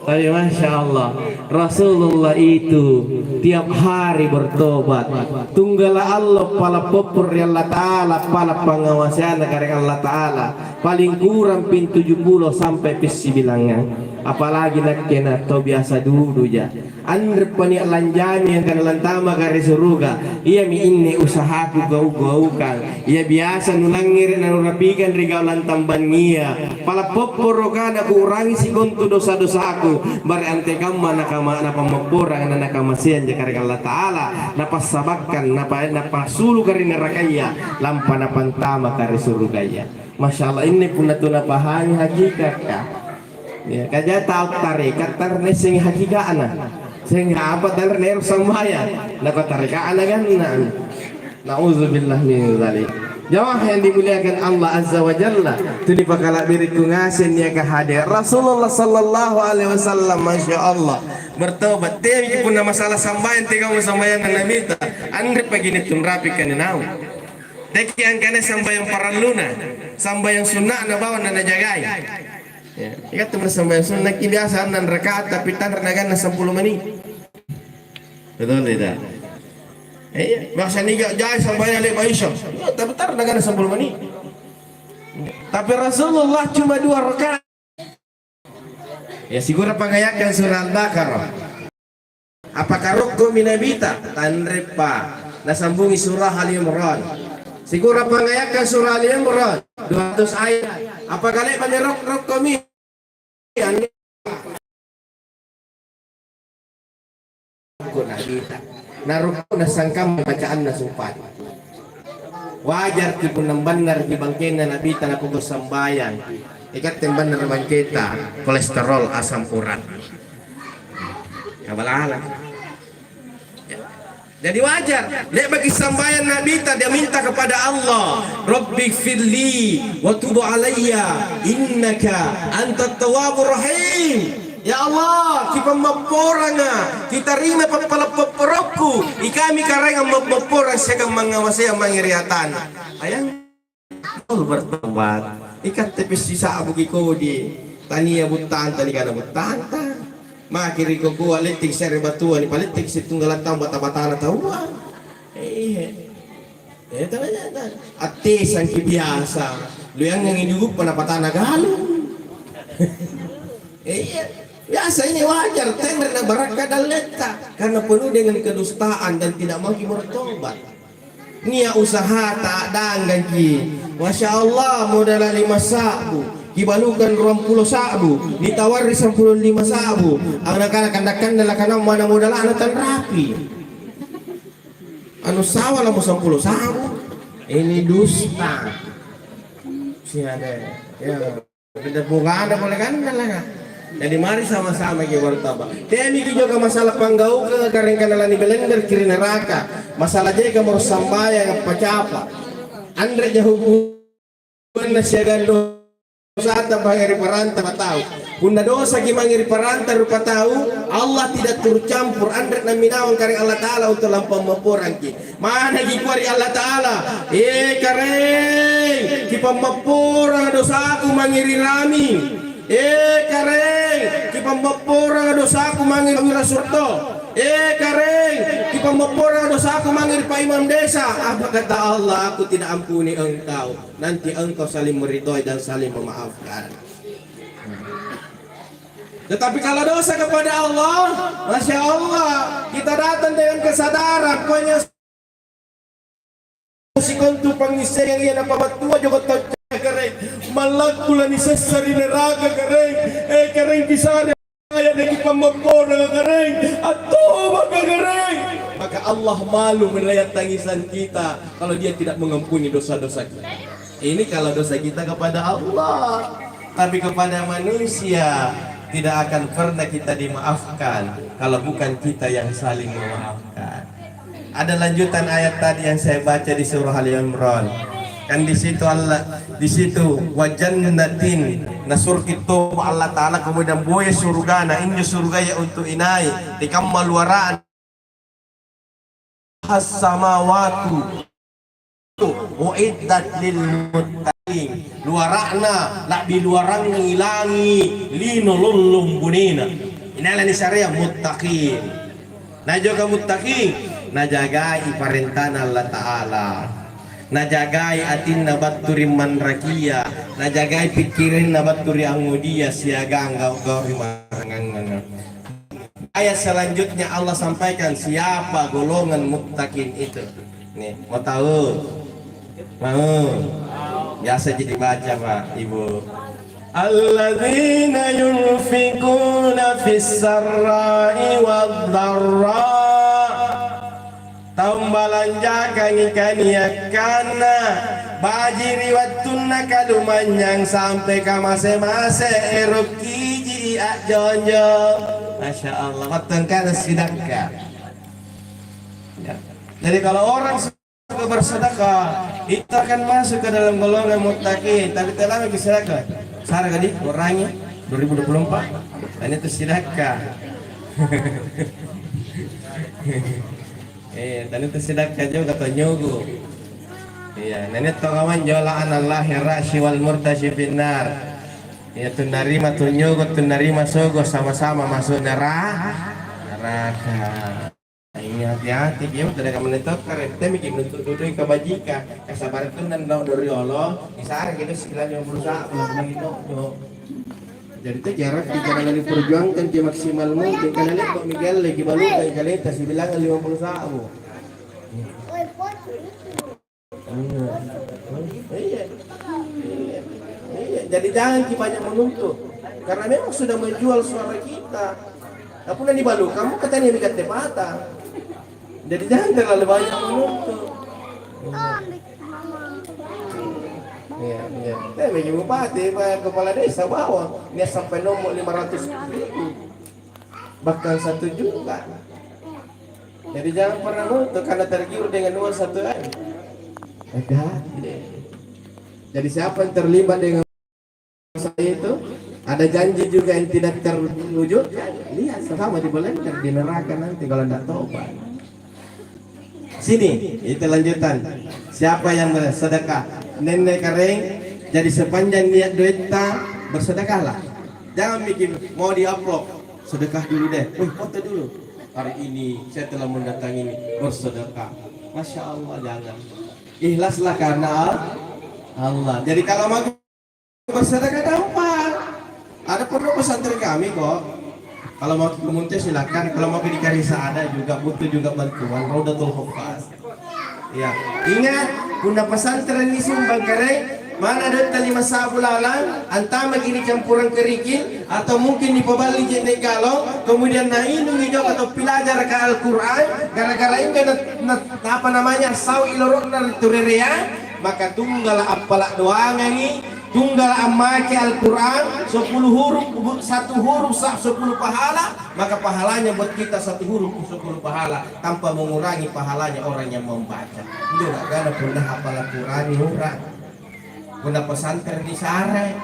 Tapi Masya Allah, Rasulullah itu tiap hari bertobat. Tunggala allo pala popporo ri Allata'ala, pala pangngawaseanna karaeng Allata'ala. Paling kurang ping tuju pulo sampai pissibilangngang. Apalagi nakke na tau biasa duduja. Anreppa nia' lanjami angkana lantamaka ri suruga, iami inni usahaku gau-gaukang. Ia biasa nulangngere' nanurapikang ri gau' lantang bangngia. Pala popporoka nakuurangi sikontu dosa-dosaku, bare antekamma nakama-, napammopporang na nakamaseang jaka ri Allata'ala, napassabakkang, napa-, napasuluka ri nerakaya, lampa napantamaka ri surugaya. Masya Allah, inni punna tu napahangi hakikaka. Ya, kaja tau tareka, tar naissengi hakika'na. Sehingga apa tar naero' sambayang, napa tareka'na ganna. Na'udzubillah min dzalik. Jamaah yang dimuliakan Allah Azza wa Jalla, tu nipakala'birikku ngaseng niaka hadir. Rasulullah sallallahu alaihi wasallam, Masya Allah, bertobat. Teaki punna masalah sambayang, tegau sambayang na namita. Anre pagi nitunrapi kanenau. Teki angkana sambayang paralluna, sambayang sunna'na bawang na najagai. Ya, ingat tu sambayang sunnaki biasa annang rakaat, tapi tanre naganna sampulo meni. Betul tidak? Eh, iya. Biasa niga jai sambayang le'ba Isya. Ya, tapi tanre naganna sampulo meni. Tapi Rasulullah cuma dua rakaat. Ya, sigura pangayakan surah Al-Baqarah. Apaka rokkomi Nabita? Tanreppa. Nasambungi surah Ali Imran. Sigura pangayakan surah Ali Imran, dua ratus ayat. Apaka le'bami rok-, rokkomi? Anne rokko Nabita. Na rokko nasangkamma bacaanna sumpah. Wajarki punna bannaraki bangkenna Nabita napoko sambayang. Ikatte bannara bangketa, kolesterol, asam urat. Kabala-ala. Jadi wajar, le'baki sambayang Nabita, dia minta kepada Allah, "Rabbi firli wa tubu alayya innaka antat tawwabur rahim." Ya Allah, kipammopporanga, kitarima pappala' popporokku, ikami Karaeng ammopporang siagang mangngawaseang mange ri atanna. Ayang. Oh, bertobat. Ikatte pissi sa'buki kodi. Tania buttanta nikana buttanta. Maki ri kokua lettek se're batua nipaletteki sittunggala taung bata-batana taua. Eh. Eh, tana-, tana-, attesangki biasa. Luyangangi diuppa napatana galung. Eh, iya. Biasa ini wajar, tenre na barakka dalletta. Karena penuh dengan kedustaan dan tidak mau bertobat. Nia' usahata a'danggangki. Masya Allah, modala lima sa'bu, kibalukang ruampulo sa'bu, nitawarri sampulo lima sa'bu. Angkana kandak-kandak lakanang mana modala'na tanrapi. Anu sawa lamo sampulo sa'bu. Ini dusta. Siapa? Ya. Pinda bongana pole kanna langa. Jadi mari sama-sama ki bertobat. Temiki joka masalah panggaukanga karaeng kana lani belender ki ri neraka. Masalah jeka moro sambayang appacapa. Anreja hubunganna siagang dosata mange ri paranta tau. Punna dosaki mange ri paranta rupa tau, Allah tidak turut campur. Anre naminawang karaeng Allah Ta'ala untuk lampa mapporangki. Manaki kua ri Allata'ala, "E Karaeng, kipammopporanga dosaku mange ri Rami. E Karaeng, kipammopporanga dosaku mange ri Wirasurto. E Karaeng, kipammopporanga dosaku mange ri Pak Imam Desa." Apa kata Allah? "Aku tidak ampuni engkau. Nanti engkau saling meridhoi dan saling memaafkan." Tetapi kalau dosa kepada Allah, Masya Allah, kita datang dengan kesadaran, pokoknya sikontu pangngissengang iya napabattua joko tau Karaeng, mallakku lanisessa ri neraka Karaeng, eh Karaeng kisare aya nakipammopporanga Karaeng, attobaka Karaeng. Maka Allah malu melihat tangisan kita kalau Dia tidak mengampuni dosa-dosa kita. Ini kalau dosa kita kepada Allah. Tapi kepada manusia, tidak akan pernah kita dimaafkan kalau bukan kita yang saling memaafkan. Ada lanjutan ayat tadi yang saya baca di surah Ali Imran. Kan di situ Allah, di situ, "Wa jannatin," nasurki toba Allah Ta'ala, kemudian boya surugana, injo surugaya untuk inai, di kamma luaraan. as-samawatu uiddat lil muttaqin. Luara'na la'bi luarangngi langi' lino lollong bunena. Inai lanisarea muttaqin. Najoka muttaqin, najagai parentana Allata'ala. Najagai atinna battu ri manrakia, najagai pikkirinna battu ri angngudia siagang gau'-gau' ri maraenganga. Ayat selanjutnya Allah sampaikan siapa golongan muttaqin itu. Nih, mau tahu? Mau? Biasa jadi baca, Pak, Ibu. Alladzina yunfikuna fis sarra'i wad dharra. Tau balanjakangi kaniakkanna, baji' ri wattunna kalumanynyang sampe kamase-mase, erokkiji a'jonjo. Masya Allah, wattu angkana sidakka. Ya. Jadi kalau orang suka bersedekah, itu akan masuk ke dalam golongan muttaqin. Tapi telah lagi sedekah. Sara kadi, kurangi dua ribu dua puluh empat. Dan itu sidakka. Eh, tania tu sidakka juga tonyogu. Iya, nani tongawang jola anallahi ra'syi wal murtasyi finnar. Iya, tu narima tonyogu, tu narima sogo sama-sama masuk nera-, neraka. Ini hati-hati, dia tidak menentukan, rete mikir untuk duduk kebajikan. Kesabaran tu nandau dari Allah, misalnya kita sekilan yang berusaha, belum itu. Jadi, teh, jarak di jalan yang diperjuangkan ke maksimal mungkin, karena le'ba' mi galle, kibalukai kaleta sibilangan lima puluh sa'bu. Iya. Iya. Iya. Jadi, jangan ki banyak menuntut. Karena memang sudah menjual suara kita. Nah, punna nibalu, kamu katanya mi katte pata. Jadi, jangan terlalu banyak menuntut. Iya, iya. Eh, bagi bupati, bayar kepala desa bawang. Nia' sampai nomor lima ratus ribu. Bahkan satu juta. Jadi, jangan pernah nuntut karena tergiur dengan uang satu M. Hati-hati deh. Jadi, siapa yang terlibat dengan saya itu, ada janji juga yang tidak terwujudkan. Lihat, sama dibolengkan di neraka nanti kalau tidak tobat. Sini, itu lanjutan. Siapa yang bersedekah? Nenne' Karaeng, jadi sepanjang niat doetta, bersedekahlah. Jangan mikir mau di-upload. Sedekah dulu deh. Wih, foto dulu. Hari ini saya telah mendatangi ini, bersedekah. Masya Allah, jangan. Ikhlaslah karena Allah. Jadi, kalau mau bersedekah gampang. Ada perlu pesantren kami kok. Kalau mau ke Munte silakan, kalau mau ke di Karisa ada juga, butuh juga bantuan Raudatul Huffaz. Ya, ingat, punna pesantren ni sumbang Karaeng, mana dotta lima sa'bu lalang, antamaki ri campurang kerikil, atau mungkin nipaballi je'ne' galong, kemudian nainungi joko tau pilajaraka Al-Quran, gara-gara injo na, na, apa namanya, sau' iloro'na ri turerea, maka tunggala' appala' doangangi, tunggala' ammake Al-Quran, sepuluh huruf, bu-, satu huruf sa-, sepuluh pahala, maka pahalanya buat kita satu huruf sepuluh pahala, tanpa mengurangi pahalanya orang yang membaca. Injo ga'gana punna hafal Al-Quran ni urang. Punna pesantren nisare,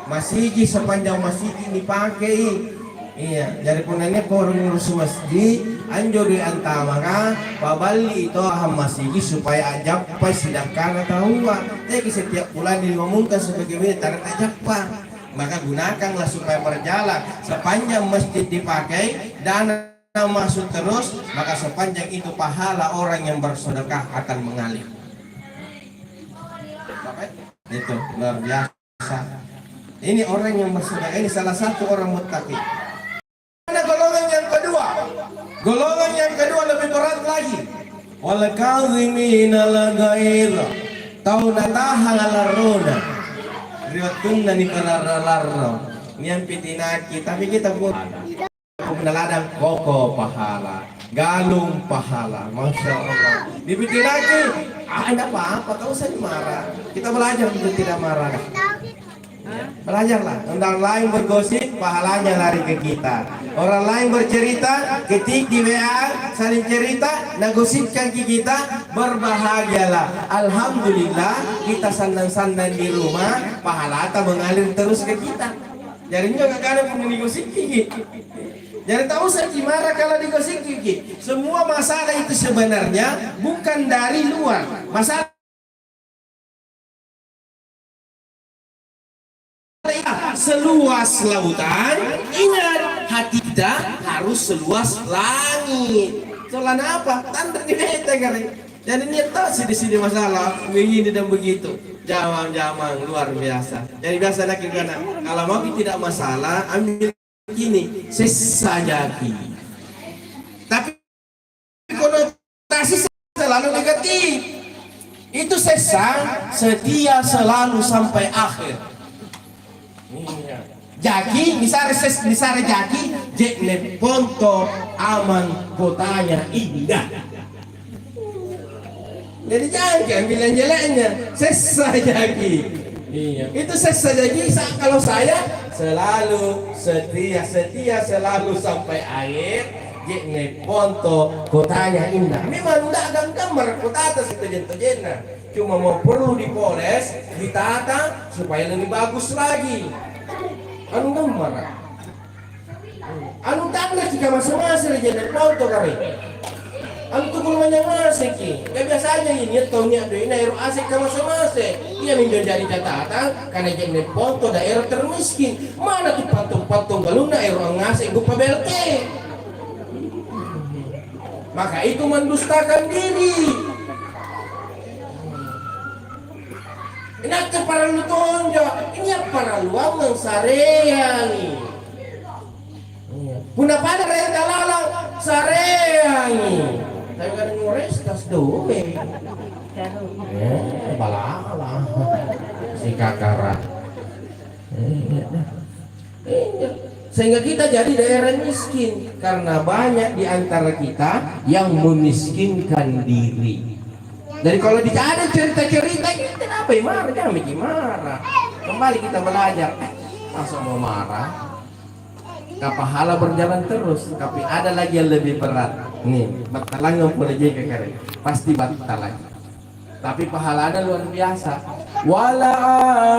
masigi sepanjang masigi nipakei. Iya, jari punna nia' poro ngurusi masigi, anjo doe' antamaka, paballi tohang masigi supaya a'jappai sidakkana taua. Teaki setiap bulan diumumkan sebagaimana tara ta'jappa. Maka gunakanlah supaya berjalan. Sepanjang masjid dipakai, dana masuk terus, maka sepanjang itu pahala orang yang bersedekah akan mengalir. Itu luar biasa. Ini orang yang bersedekah, ini salah satu orang muttaqin. Ada golongan yang kedua. Golongan yang kedua lebih berat lagi. Wal kadhiminal ghaidh. Tau natahang larrona. Ri wattunna nipalarro-larro. Niampi tinaki, tapi kita pun Punna ladang koko pahala, galung pahala, masya Allah. Dipitilaki, ah, tidak apa-apa, tak usah dimarah. Kita belajar untuk tidak marah. Ya, belajarlah. Orang lain bergosip, pahalanya lari ke kita. Orang lain bercerita, ketik di W A, saling cerita, nagosipkan ke kita, berbahagialah. Alhamdulillah, kita sannang-sannang di rumah, pahalata mengalir terus ke kita. Jari injo kakana punna nigosipki. Jadi tak usah ki marah kalau digosipki ki. Semua masalah itu sebenarnya bukan dari luar. Masalah seluas lautan, ingat, hati kita harus seluas langit. Soalnya apa? Tanda di beta kare. Jadi niat tahu sini-sini masalah begini dan begitu. Jamang-jamang luar biasa. Jadi biasa lagi karena kalau mau tidak masalah, ambil ini, sessa jaki. Tapi konotasi selalu negatif. Itu sessa, setia selalu sampai akhir. Iya. Jaki, misalnya ses, misalnya jaki, je'ne ponto amang kotanya indah. Jadi jangan ambil yang jeleknya, sessa jaki. Iya. Itu sessa jaki, sa-, kalau saya selalu setia, setia selalu sampai akhir, je'ne ponto kotanya indah. Memang udah agam-gambar kotata sitojeng-tojenna. Cuma mau perlu dipoles, ditata supaya lebih bagus lagi. Anu gammara. Anu tanraki kamase-mase ri je'ne ponto kare. Anu tukul manyamang ngasengki. Ya biasa aja ini tau nia' doina ero' ase' kamase-mase. Iaminjo jari catatang karena je'ne ponto daerah termiskin. Mana tu pantong-pantong galunna ero' angngase' guppa B L T. Maka itu mendustakan diri. Inakke parallu tonjo, ini paralluang sareangi. Iya. Punna pada renta lalang, sareangi. Tapi kadang ngores tas doe. Eh, balala. Si kakara. Eh, iya. Iya. Sehingga kita jadi daerah miskin karena banyak di antara kita yang memiskinkan diri. Jadi kalau tidak ada cerita-cerita, ini kenapa ya marah? Jangan bikin marah. Kembali kita belajar. Eh, masa mau marah? Ka pahala berjalan terus, tapi ada lagi yang lebih berat. Nih, battalangang pole jeka kare. Pasti battala. Tapi pahalana luar biasa. Wala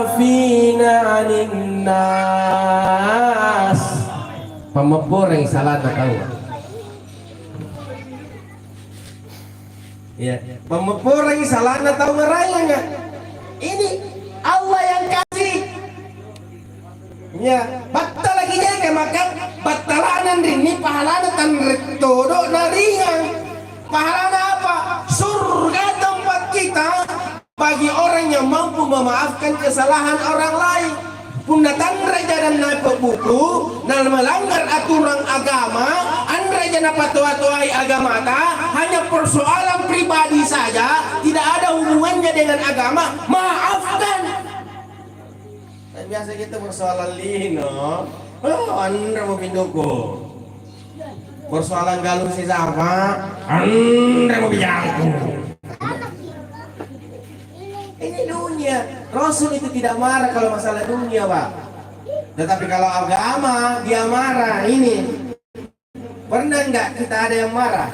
afina anin nas. Pammopporeng salana tau. Ya, pammopporeng salana tau maraenga. Ini Allah yang kasih. Ya, battalaki jeka maka battalana rinni pahalana tanre todo na ringang. Pahalana apa? Surga tempat kita bagi orang yang mampu memaafkan kesalahan orang lain. Punna tanre jadanna pebbuku, na melanggar aturan agama, anreja napatoa-toai agamata, hanya persoalan pribadi saja, tidak ada hubungannya dengan agama, maafkan. Tapi biasa kita persoalan lino, oh, anre mo pinduku. Persoalan galung sisapa, anre mo bijangku. Ini dunia. Rasul itu tidak marah kalau masalah dunia, Pak. Tetapi kalau agama, dia marah. Ini. Pernah nggak kita ada yang marah?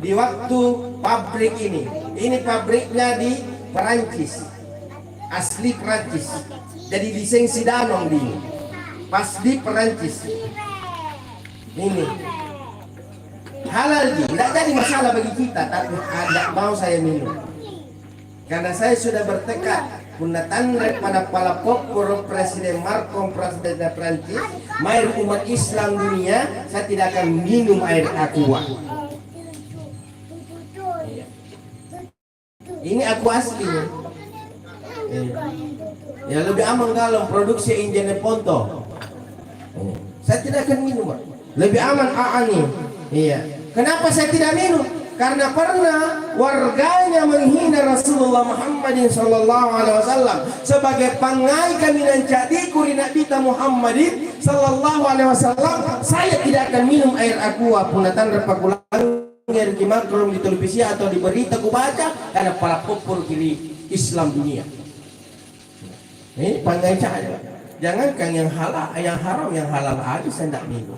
Di waktu pabrik ini, ini pabriknya di Perancis, asli Perancis. Jadi desain si Danone di, pas di Perancis. Ini halal ji, tidak jadi masalah bagi kita, tapi tidak mau saya minum. Karena saya sudah bertekad, punna tanre pada pala popporo Presiden Macron, Presiden Prancis, mae ri umat Islam dunia, saya tidak akan minum air aqua. Iya. Ini aqua asli. Iya. Ya, lebih aman kalau produksi injene ponto. Saya tidak akan minum, Pak. Lebih aman A A nih. Iya. Kenapa saya tidak minum? Karena pernah warganya menghina Rasulullah Muhammadin sallallahu alaihi wasallam. Sebagai pangngai kaminang ca'diku ri Nabita Muhammadin sallallahu alaihi wasallam, saya tidak akan minum air aqua punna tanre pakulang. Ri Macron di televisi atau di berita kubaca, karena pala popporoki ri Islam dunia. Ini pangngai ca'di. Jangankan yang halal, yang haram, yang halal aja saya tidak minum.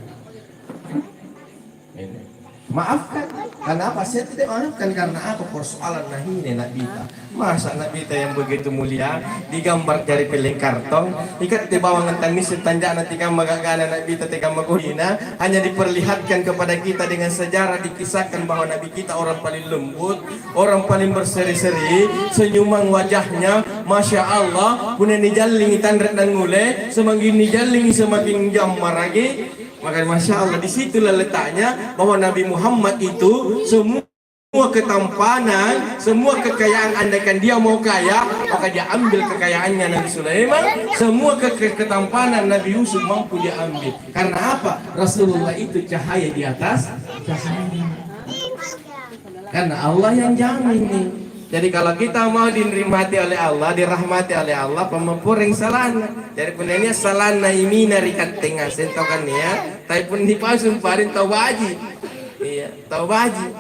Ini. Maafkan. Karena apa? Saya tidak maafkan karena apa? Persoalan nahine Nabita. Masa Nabita yang begitu mulia digambar jari pelleng kartong? Ikatte bawang tangngise tanja'na tikamma ga'gana Nabita tikamma kohina, hanya diperlihatkan kepada kita dengan sejarah, dikisahkan bahwa Nabi kita orang paling lembut, orang paling berseri-seri, senyuman wajahnya, Masya Allah, punna nijallingi tanre nangngule, semakin nijallingi semakin jammaraki. Maka Masya Allah, di situlah letaknya bahwa Nabi Muhammad itu semua ketampanan, semua kekayaan, andaikan dia mau kaya, maka dia ambil kekayaannya Nabi Sulaiman, semua ke-, ke-, ketampanan Nabi Yusuf mampu dia ambil. Karena apa? Rasulullah itu cahaya di atas cahaya. Karena Allah yang jamin nih. Jadi kalau kita mau dirahmati oleh Allah, dirahmati oleh Allah, pammopporeng salana. Jadi punna nia' salana imina ri katte ngaseng tau kan nia', tapi punna nipasung paring tau baji. Iya, tau baji.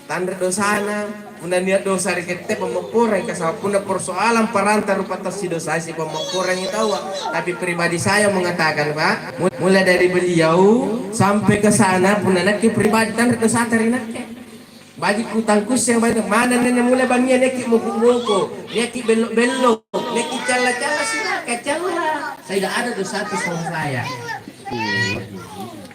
Tanre dosana, punna nia' dosa ri katte pammopporeng, kasaba' punna persoalan paranta rupa tassidosai sipammopporengi taua. Tapi pribadi saya mengatakan, Pak, mu-, mulai dari beliau sampai ke sana, punna nakke pribadi tanre dosata ri nakke. Baji' kutangkusseng baji' manna nenne mulai bangngia niakki moko-moko, niakki bello-bello, niakki calla-calla, silakan calla. Saya tidak ada dosa atas nama saya.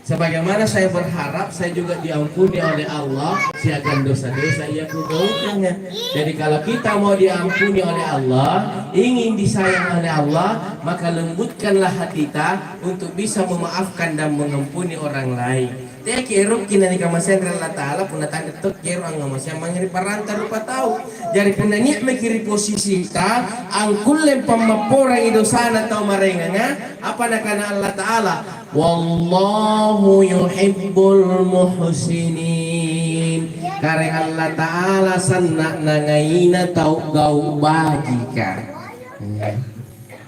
Sebagaimana saya berharap saya juga diampuni oleh Allah siagang dosa-dosa yang kugaukkannya. Jadi kalau kita mau diampuni oleh Allah, ingin disayang oleh Allah, maka lembutkanlah hatita untuk bisa memaafkan dan mengampuni orang lain. Teaki erokki nanikamaseang ri Allata'ala punna tanre tokki ero' angngamaseang mange ri paranta rupa tau. Jari punna nia' maki ri posisita angkulle pammapporangi dosana tau maraenganga, apa nakana Allata'ala? "Wallahu yuhibbul muhsinin." Karaeng Allata'ala sanna' nangaina tau gau' bajika.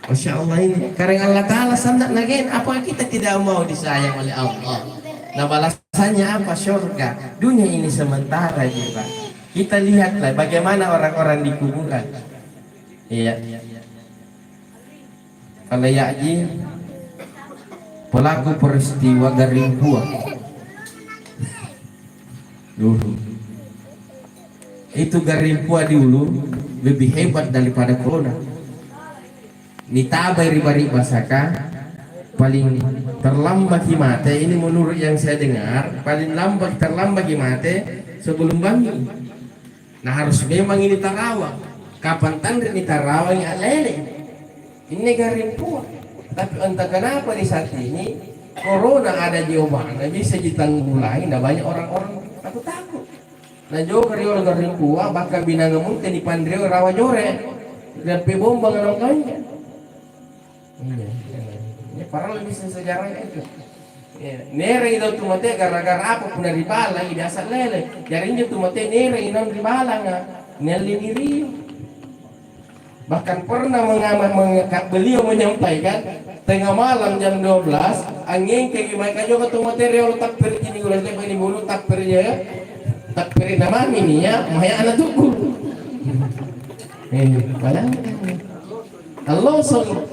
Masya Allah ini. Karaeng Allata'ala sanna' nagain, apa kita tidak mau disayang oleh Allah? Nah, balasannya apa? Surga. Dunia ini sementara, ji, Pak. Kita lihatlah bagaimana orang-orang di kuburan. Iya. Kalau ya, ji, pelaku peristiwa Garring Pua. Dulu. Itu Garring Pua dulu lebih hebat daripada corona. Nitabai ri bari'basaka, paling terlambaki mate, ini menurut yang saya dengar, paling lambat terlambaki mate sebelum bangngi. Nah, harus memang ini tarawang. Kapang tanre nitarawangi a'lele. Ini Garring Pua. Tapi entah kenapa di saat ini corona ada di obana, bisa ditanggulangi, nah banyak orang-orang takut-takut. Najoka riolo Garring Pua, bahkan binanga munte nipanreo rawa jore. Dampe bombang naung kanja. Iya, iya. Ini parallu bisa sejarahnya itu. Iya. Nere'i tau tu mate gara-gara apa punna ri balang, biasa lele. Jari injo tu mate nere'i naung ri balanga, nialli nirio. Bahkan pernah mengama-, mengeka-, beliau menyampaikan, tengah malam jam dua belas, angngengkaki mae kajoka tu mate riolo, tappere'ji ni urang teppa nibunu, tappere'ja, tappere'na mami nia, mae ana tukku. Eh, bayangkan. Allosong.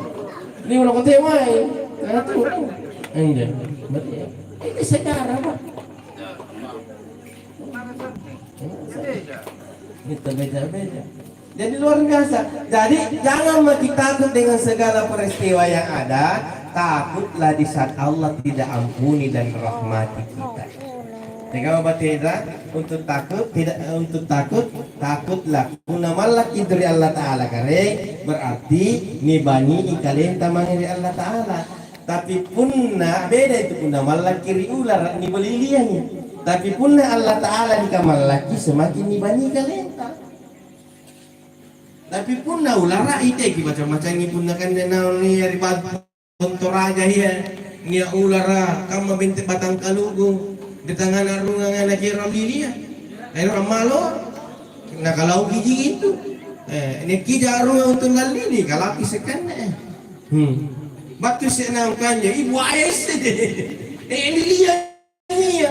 Ni ulang kote mae, ana tukku. Enggak. Berarti ya. Itu sejarah, Pak. Itu beda-beda. Jadi luar biasa. Jadi jangan maki takut dengan segala peristiwa yang ada. Takutlah di saat Allah tidak ampuni dan rahmati kita. Teka bateda untuk takut, tidak, eh, untuk takut, takutlah. Punna mallakki ri Allah Ta'ala kare, berarti nibanii kalenta mange ri Allah Ta'ala. Tapi punna beda itu, punna mallakki ri ulara, niboliliangi. Tapi punna Allah Ta'ala nikamallakki, semakin nibanii kalenta. Tapi punna ulara, iteki macam-macangi punna kanre naung nia ri batu, kontoraja ia, nia ulara, kamma bente batang kaluku, di tangana arunga ngana kira lilia. Ayo ammalo, nakalauki ji itu. Eh, nekija arunga untuk lalili, kalapi sekanne. Hmm. Battu isse naung kanja, ibu aja isse. Eh, lilia. Iya.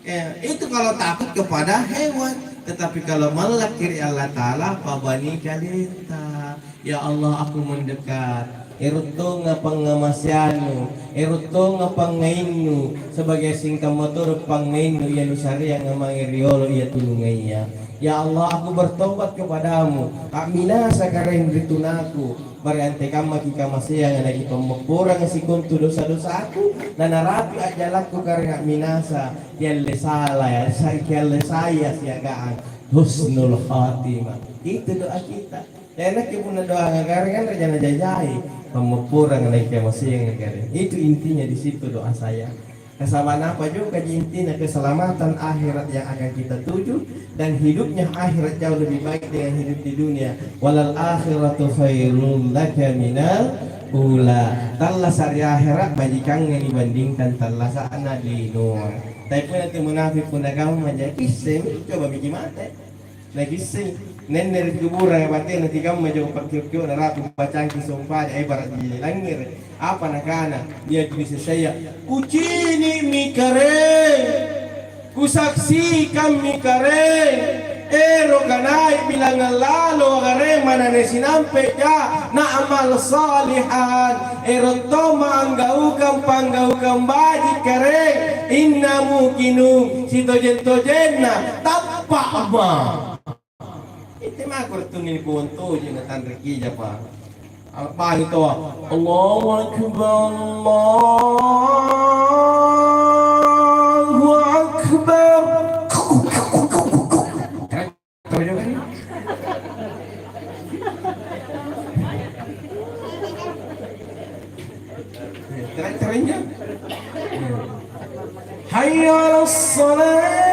Ya, itu kalau takut kepada hewan. Tetapi kalau mallakki ri Allata'ala, pabani kalenta. Ya Allah, aku mendekat. Ero' tonga pangngamaseannu, ero' tonga pangngainnu, sebagai singkamma todo pangngainnu ia nusareanga mange riolo ia tulungaya. Ya Allah, aku bertobat kepadamu. A'minasa karaeng ri tunaku. Mari antekammaki kamaseanga nakipammopporanga sikontu dosa-dosaku, nanarapi a'jalakku karaeng a'minasa, kialle sala, sa-, kialle saya siagang husnul khatimah. Itu doa kita. Enakki punna doanga karaeng anre jana jajai, pammopporanga naikamaseanga karaeng. Itu intinya di situ doa saya. Nasaba' apa juga intina keselamatan akhirat yang akan kita tuju, dan hidupnya akhirat jauh lebih baik dengan hidup di dunia. Walal akhiratu khairul laka minal ula. Tallasa' ri akhira' bajikangnga dibandingkan tallasa'na linoa. Tapi punna tu munafik punna kamma ja, kissemi, coba miki mate. Nakisseng, nenne' ri kuburanga batena tikamma jong pakkio'-kio' narapi' bacangki sompa, ebara' ri langngere'. Apa nakana? Nia' tuli sessaya, "Kucini'mi Karaeng, kusaksikammi Karaeng, eroka nai' bilangang lalo Karaeng manane sinampe'ja, na'mal shalihan, ero' tomma' anggaukang panggaukang baji' Karaeng, inna muqinun, sitojeng-tojenna, tappa'ma." Itte mako ri tunni nipowontoji natanreki japa. A'bangi taua, "Allahu Akbar, Allahu Akbar." Tau juga nih. Terakhir-terakhirnya. Hayya 'alas shalah.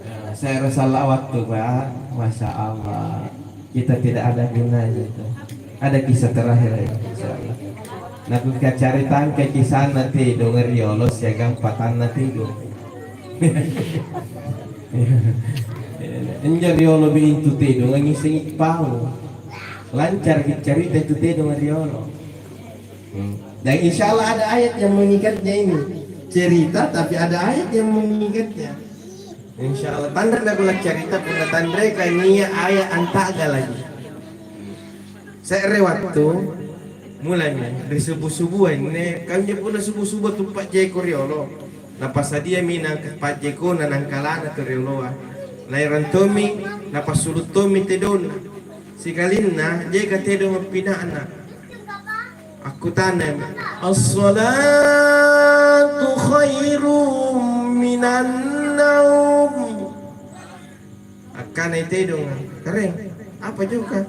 Ya, saya rasa lewat tuh, Pak. Masya Allah. Kita tidak ada gunanya itu. Ada kisah terakhir ya, insya Allah. Nah, kukacaritangka kisahna tedong riolo siagang patanna tedong. Injo riolo bintu tedong ngisengi pau. Lancar kicarita itu tedong riolo. Hmm. Dan insya Allah ada ayat yang mengikatnya ini. Cerita tapi ada ayat yang mengikatnya. Insya Allah, tanre nakulla carita punna tanreka nia' aya' anta'ga lagi. Se're wattu, mulami ri subu-subua inne, kamjo punna subu-subua tu pa'jeko riolo. Napasadiami nangka pa'jekona nangkalana tu rioloa. Laerang tommi, napassulu' tommi tedonna. Sikalinna, jeka tedong appina'na. Akkutanami, "As-salatu khairum minan naum." Akkanai tedonga, "Karaeng, apa joka?"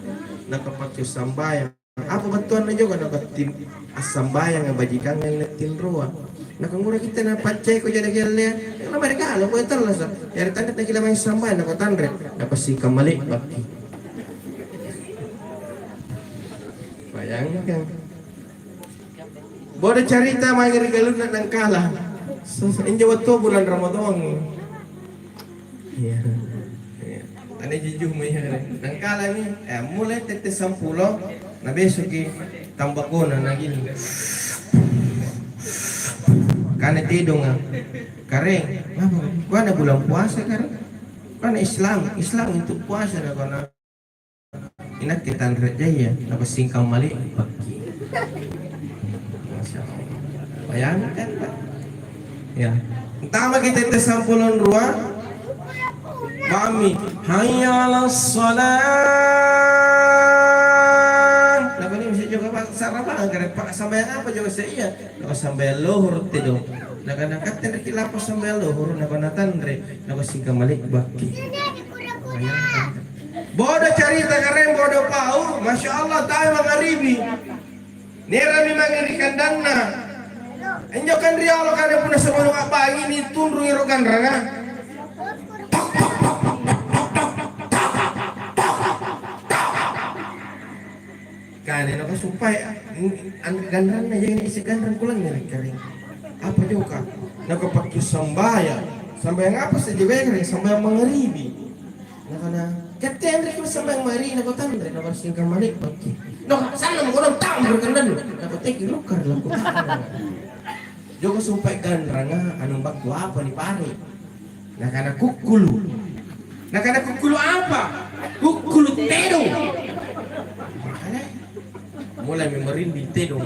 Nakapake sambayang. "Apa battuanna joka?" Nakattim-, "Assambayanga bajikangnga inne tinroa." Nakangura kitte napacceko jada kiallea. Yang lamari kala, kue tallasa. Jari tanda nakila mae sambayang, nako tanre. Napassingkamma le'bakki. Bayangkan. Bodo carita mange ri galunna nangkala. Injo wattua bulang Ramadangi. Iya. Iya. Ane jujuh mai. Nangkalami, eh, mulai tette sampulo, na besoki tambakona na gini. Kana tedonga. Karaeng, ngapa? Kuana bulang puasa, Karaeng. Kuana Islam, Islam untuk puasa, nakana. Inakke tanre jaya, napassingkamma le'bakki. Masya Allah. Bayangkan, Pak. Ya. Antamaki tette sampulo rua. Mami, "Hayya 'alas shalah." Nakana misi juga, Pak, sarapangan kare, Pak, sambayang apa juga saya iya? Nako sambayang lohoro' tedong. Nakana katte reki lapa sambayang lohoro', nako natanre, nako singkamma le'bakki. Bayangkan. Bodo carita, Karaeng, bodo pau, Masya Allah, tae mangaribi. Nerami mange ri kandanna. Injo kan riolo kare punna sebelum abbangi nitunrungi ro ganranga. Kane nako supaya, an-, ganranna jadi isi ganrang kulangngere, Karaeng. Apa joka? Nako pakki sambayang. "Sambayang apa saja, Beng?" "Sambayang mangaribi." Nakana, "Katte anreki sambayang mangaribi?" Nako, "Tanre, nako singkamma le'baki." "Nako sannang kodong tau berkandang." Nako, "Teki rukka ri lakkuta'nang." Joko sumpae ganranga, anu bakku apa nipare? Nakana, "Kukkulu." Nakana, "Kukkulu apa?" "Kukkulu tedong." Makana, mulai merinding tedong.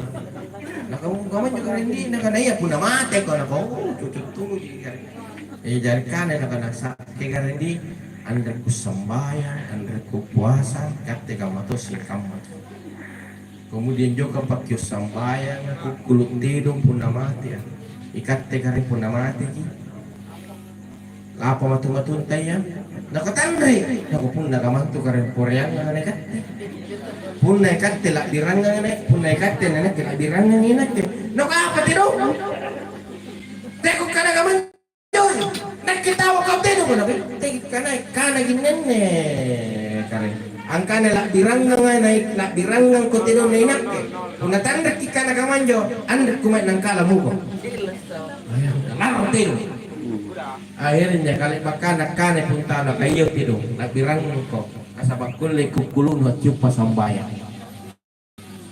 Nakana, "Kamu juga rinding?" Nakana, "Iya, punna mate ko." Nakana, "Oh, cocok tuluji." Eh, jari kana nakana, "Sa-, ke gareng di, anre kussambayang, anre kupuasa, katte kamma to singkamma." Kemudian jokapakki ussambayanga, kukkulu' tedong punna mate, ikatte kare punna mateki, lapa matu-matunta iya? Nako tanre, nako punna kamantu kare poreangang na ikatte. Punna ikatte la'birangang na, punna ikatte na nakke la'birangang inakke. Nako apa tedong? Teko kana kamantu. Joi, nakke taua kau tedong, nakke kana, kana ginnenne, kare. Angkana la'birangang nai-, la'birangangko tedong na inakke. Punna tanrekki kana kamanjo, anrekku mae nangkala muko. Larang tedong. Akhirnya kale bakkana kana puntana kaio tedong, la'birangangko. Nasaba' kulle kukkulunu accuppa sambayang.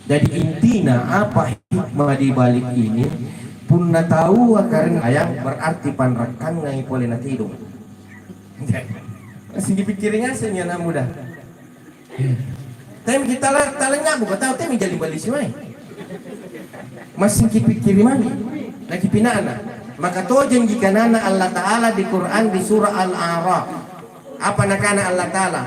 Jadi intina apa hikmah di balik ini? Punna taua karaeng ayang berarti panrakkangangi pole na tedong. Masih dipikkiri ngaseng ya anak muda. Tapi kita la-, talanya buka tahu tapi jadi bali siwai. Masih kipikkiri mami. Lagi pinana. Maka tojeng jika nana Allah Ta'ala di Quran di surah Al-A'raf. Apa nakana Allah Ta'ala?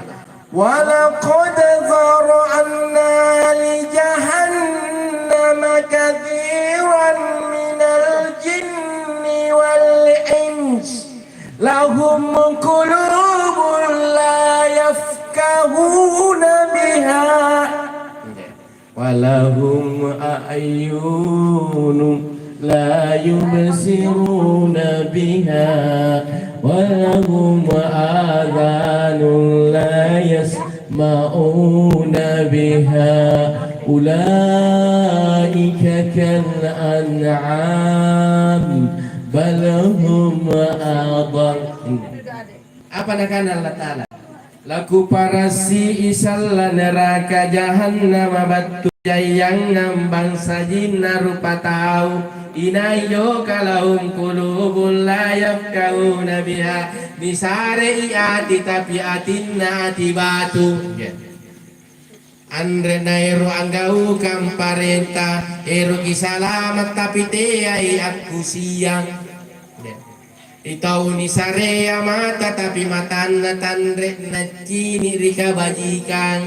"ولقد ذرأنا لجهنم كثيرا من الجن والإنس لهم قلوب لا يفقهون بها." ولهم أعين لا يبصرون بها، ولهم آذان لا يسمعون بها، أولئك كالأنعام، بل هم أضل. Apa nakana Allah Ta'ala? "Lakuparassi salla neraka jahannama battu jaiangang bangsa jinna rupa tau, inai joka lahum qulubun la yafqahuna biha, nisarei ati tapi atinna ati batu." Anre naero' anggaukang parenta, eroki salama' tapi teai akkusiang. Itau nisarea mata tapi matanna tanre naccini' ri kabajikang,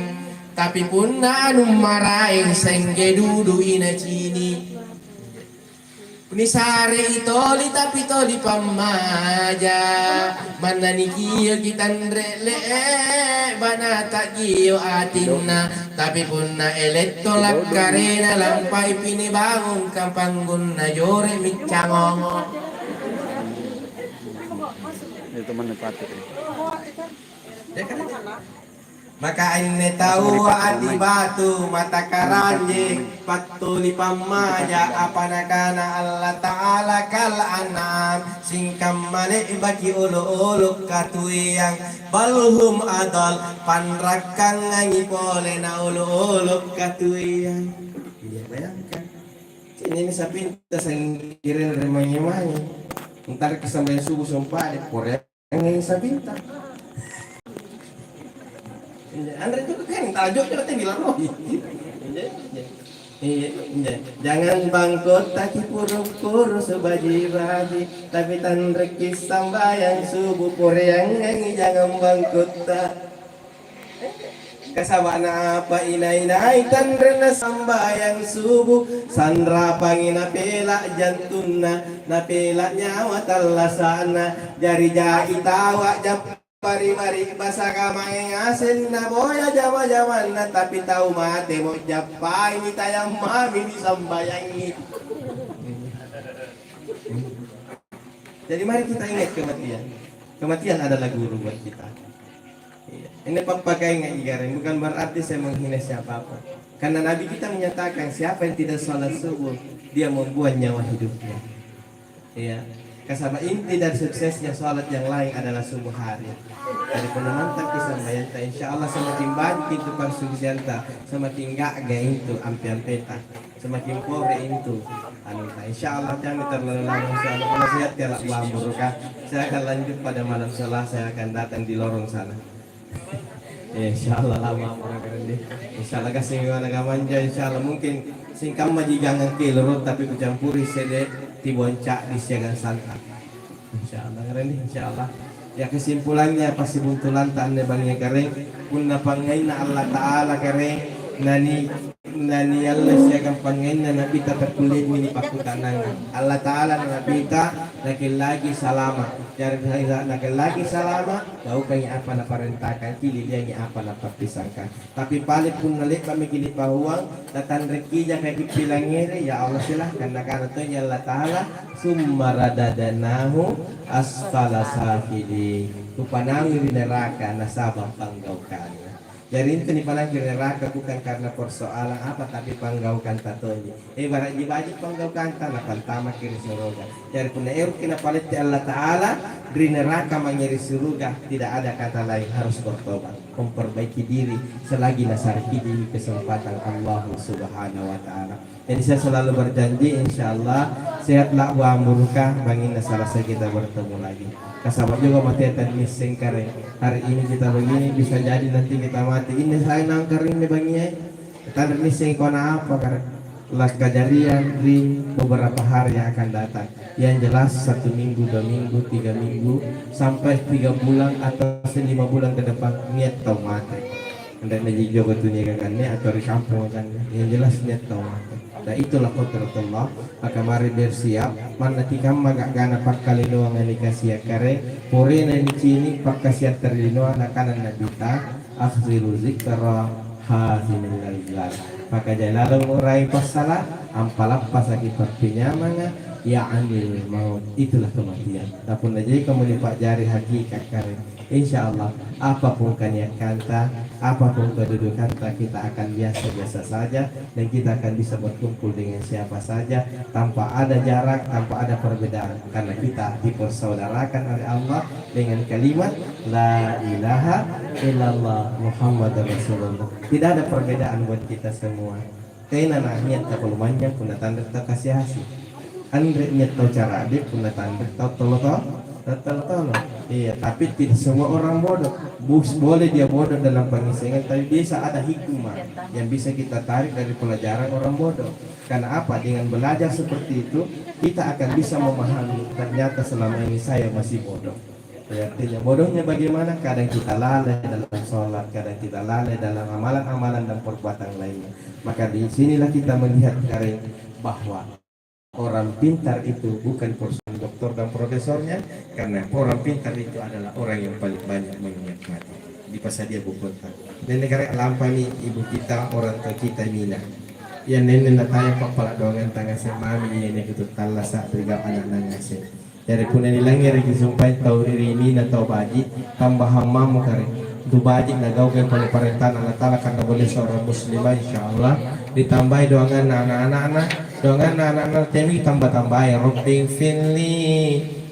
tapi punna anu maraeng sengge dudu'i nacini'. Nisarei toli tapi toli pammaja, manna nikioki tanre le'ba' nata'gio' atinna, tapi punna eletto lakkarena lampai pinibangung kapanggunna jore' miccangong. Itu mana patut. Maka anne taua ati batu, mata karanjeng, pattuli pammaja, apa nakana Allata'ala, "Kal an'am, singkamma le'baki olo'-olo' katueang, bal hum adal, panrakkangangi pole na olo'-olo' katueang." Iya, bayangkan. Ini sapinta sangkireng ri mange-mange. Entar ki sambayang subuh sompa de' pore. Angngai sapinta. Anre tu kan tajo tu tadi laroi. Iya, iya. Iya, iya. Jangan bangkotta ki puru-puru sebaji-baji, tapi tanrekki sambayang subuh poreangangi jangan bangkotta. Kasaba'na apa inai-nai tanrenna sambayang subuh, sanrapangi napela' jantunna, napela' nyawa tallasa'na, jari jai tau a'jappa ri bari'basaka mae ngaseng naboya jama-jamanna, tapi tau matemo jappaimi tayang mami nisambayangi. Jadi mari kita ingat kematian. Kematian adalah guru buat kita. Iya. Ini pappakainga'i gareng, bukan berarti saya menghina siapa-apa. Karena Nabi kita menyatakan, siapa yang tidak sholat subuh, dia membuang nyawa hidupnya. Iya. Nasaba' inti dari suksesnya sholat yang lain adalah subuh hari. Jadi punna mantappi sambayanta, insya Allah semakin banyak itu parsuksianta, semakin ga'ga itu ampe-ampeta, semakin pore itu anunta. Insya Allah kami terlalu lama, insya Allah kalau sehat ya lah buah burukah. Saya akan lanjut pada malam Selasa yang akan datang di lorong sana. Insya Allah lama pura keren deh. Insya Allah kasih gimana kamanja, insya Allah mungkin singkamma jigangang keloro tapi kucampuri sede tibuang ca'di siagang santan. Insya Allah keren deh, insya Allah. Ya kesimpulannya pasti buntulanta anne bangngi keren, punna pangngainna Allah Ta'ala keren, nani Nanialle siagang pangngainna Nabita takkulle'mi nipakkuta'nangang. Allata'ala na Nabita nakellaki salama. Jari nakellaki salama, gaukangi apa naparentangkangki, liliangi apa napappisangkang. Tapi pale punna le'ba'miki nipauang, natanrekkija kaki pilangngere, ya Allah silahkan nakana tonji Allata'ala, "Summa radadnahu asfala safilin." Kupanaungi ri neraka nasaba' panggaukanna. Jari intu nipalangki ri neraka bukan karena persoalan apa, tapi panggaukanta tonji. Ebara' ji baji' panggaukanta, napantamaki ri suruga. Jari punna eroki napalette Allata'ala ri neraka mange ri suruga, tidak ada kata lain, harus bertobat, memperbaiki diri selagi nasariki kesempatan Allah Subhanahu wa Ta'ala. Jadi saya selalu berjanji, insya Allah sehat la'bu amburuka, banginna Salasa kita bertemu lagi. Nasaba' juga mate tadnisseng kare. Hari ini kita begini, bisa jadi nanti kita mati. Ini saya nangkarinni bangiai. Tadnisseng kau apa kare. Lah kejadian di beberapa hari yang akan datang. Yang jelas satu minggu, dua minggu, tiga minggu, sampai tiga bulan atau lima bulan ke depan niat tau mate. Anre naji joko tu niagang anne atau ri kampong anne, yang jelas niat tau mate. Dan itulah kodratullah, maka mari bersiap, manna tikamma ga'gana pakkalinoanga nikasia kare, porena nicini' pakkasiatta ri linoa nakana Nabita, "Akhziru zikra hazinil lazzat." Maka jalalong urai passala, ampalappasaki pappinyamanga, ya'nil maut, itulah kematian. Nah punna jaikamo nipa'jari hakikat kare, insya Allah, apapun kaniakkanta, apapun kedudukanta, kita akan biasa-biasa saja dan kita akan bisa berkumpul dengan siapa saja tanpa ada jarak, tanpa ada perbedaan, karena kita dipersaudarakan oleh Allah dengan kalimat la ilaha illallah Muhammadur Rasulullah. Tidak ada perbedaan buat kita semua. Tena na niat tapalumanynyang punna tanre tau kasi-hasi. Anre niat tau cara'de punna tanre tau tolo-tolo. Tau tolo-tolo. Iya, tapi tidak semua orang bodoh. Bus-, boleh dia bodoh dalam pengisengan, tapi bisa ada hikmah yang bisa kita tarik dari pelajaran orang bodoh. Karena apa? Dengan belajar seperti itu, kita akan bisa memahami ternyata selama ini saya masih bodoh. Ya, artinya bodohnya bagaimana? Kadang kita lalai dalam sholat, kadang kita lalai dalam amalan-amalan dan perbuatan lainnya. Maka di sinilah kita melihat kare bahwa orang pintar itu bukan persoalan doktor dan profesornya, karena orang pintar itu adalah orang yang paling banyak menikmati. Dipasadia bukunta. Dan negara lampami ibu kita, orang tua kita mina. Yang nenne nataya pappala doangan tangaseng mami, yang nikutu tallasa ri gau' ana'na ngaseng. Jari punna nilangngereki sumpaeng tau ri rimina tau baji', tambahang mamo kare. Tu baji' nagaukai pole parentana Allata'ala karena bolle seorang muslimah, insyaallah. Ditambai doanganna ana'-ana'na, doanganna ana'-ana' temi tamba-tambai, "Rabbighfirli